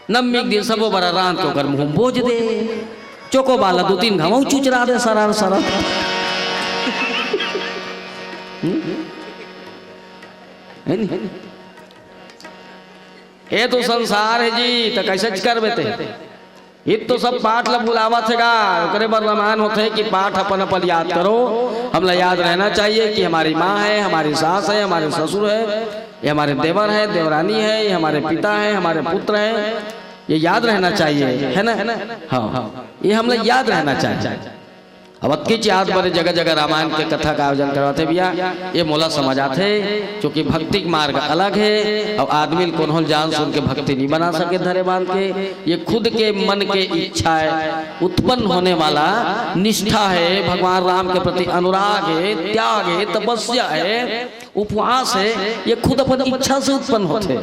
नम्मी के दिन सबो बरा रांध के ओकर मुंह में बोज दे। चोकोबार ल दू तीन घाव चुचरा दे सरार सरार। हम्म? है नी? ये तो संसार है जी, तो कैसे करबे ते? इत तो सब पाठ ला बुलावत हे गा, ओकरे बर रमान होथे कि पाठ अपन अपन याद करो। हमला याद रहना चाहिए कि हमारी माँ है, हमारी सास है, हमारे ससुर है, ये हमारे देवर है, देवरानी है, ये हमारे पिता है, हमारे पुत्र है, ये याद रहना चाहिए, है ना? हाँ, ये हमला याद रहना चाहिए। अब अतकीच याद बरे जगह जगह रामायण के कथा का आयोजन करवाथे भैया, ये मोला समझ आथे, क्योंकि भक्ति के मार्ग अलग है। अब आदमी ल कोनो ल जान सुन के भक्ति नहीं बना सके धरे बांध के। ये खुद के मन के इच्छा है, उत्पन्न होने वाला निष्ठा है, भगवान राम के प्रति अनुराग है, त्याग है, तपस्या है, उपवास है, ये खुद अपन इच्छा से उत्पन्न होते।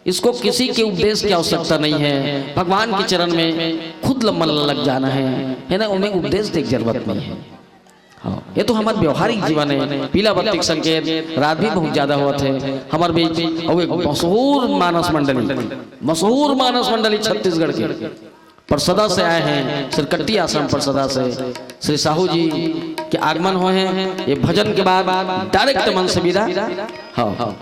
इसको किसी के उपदेश की आवश्यकता नहीं है। भगवान के चरण में खुद ल मन लग जाना है, है ना? उन्हें उपदेश देख जरूरत नहीं है। हाँ, ये तो हमारे व्यवहारिक जीवन है। पीला बत्ती के संकेत रात भी बहुत ज्यादा हुआ थे हमारे बीच। और एक मशहूर मानस मंडली, मशहूर मानस मंडली छत्तीसगढ़ के परसदा से आए हैं, सिरकट्टी आश्रम परसदा से श्री साहू जी के आगमन हुए हैं। ये भजन के बाद डायरेक्ट मन से विदा। हाँ, हाँ।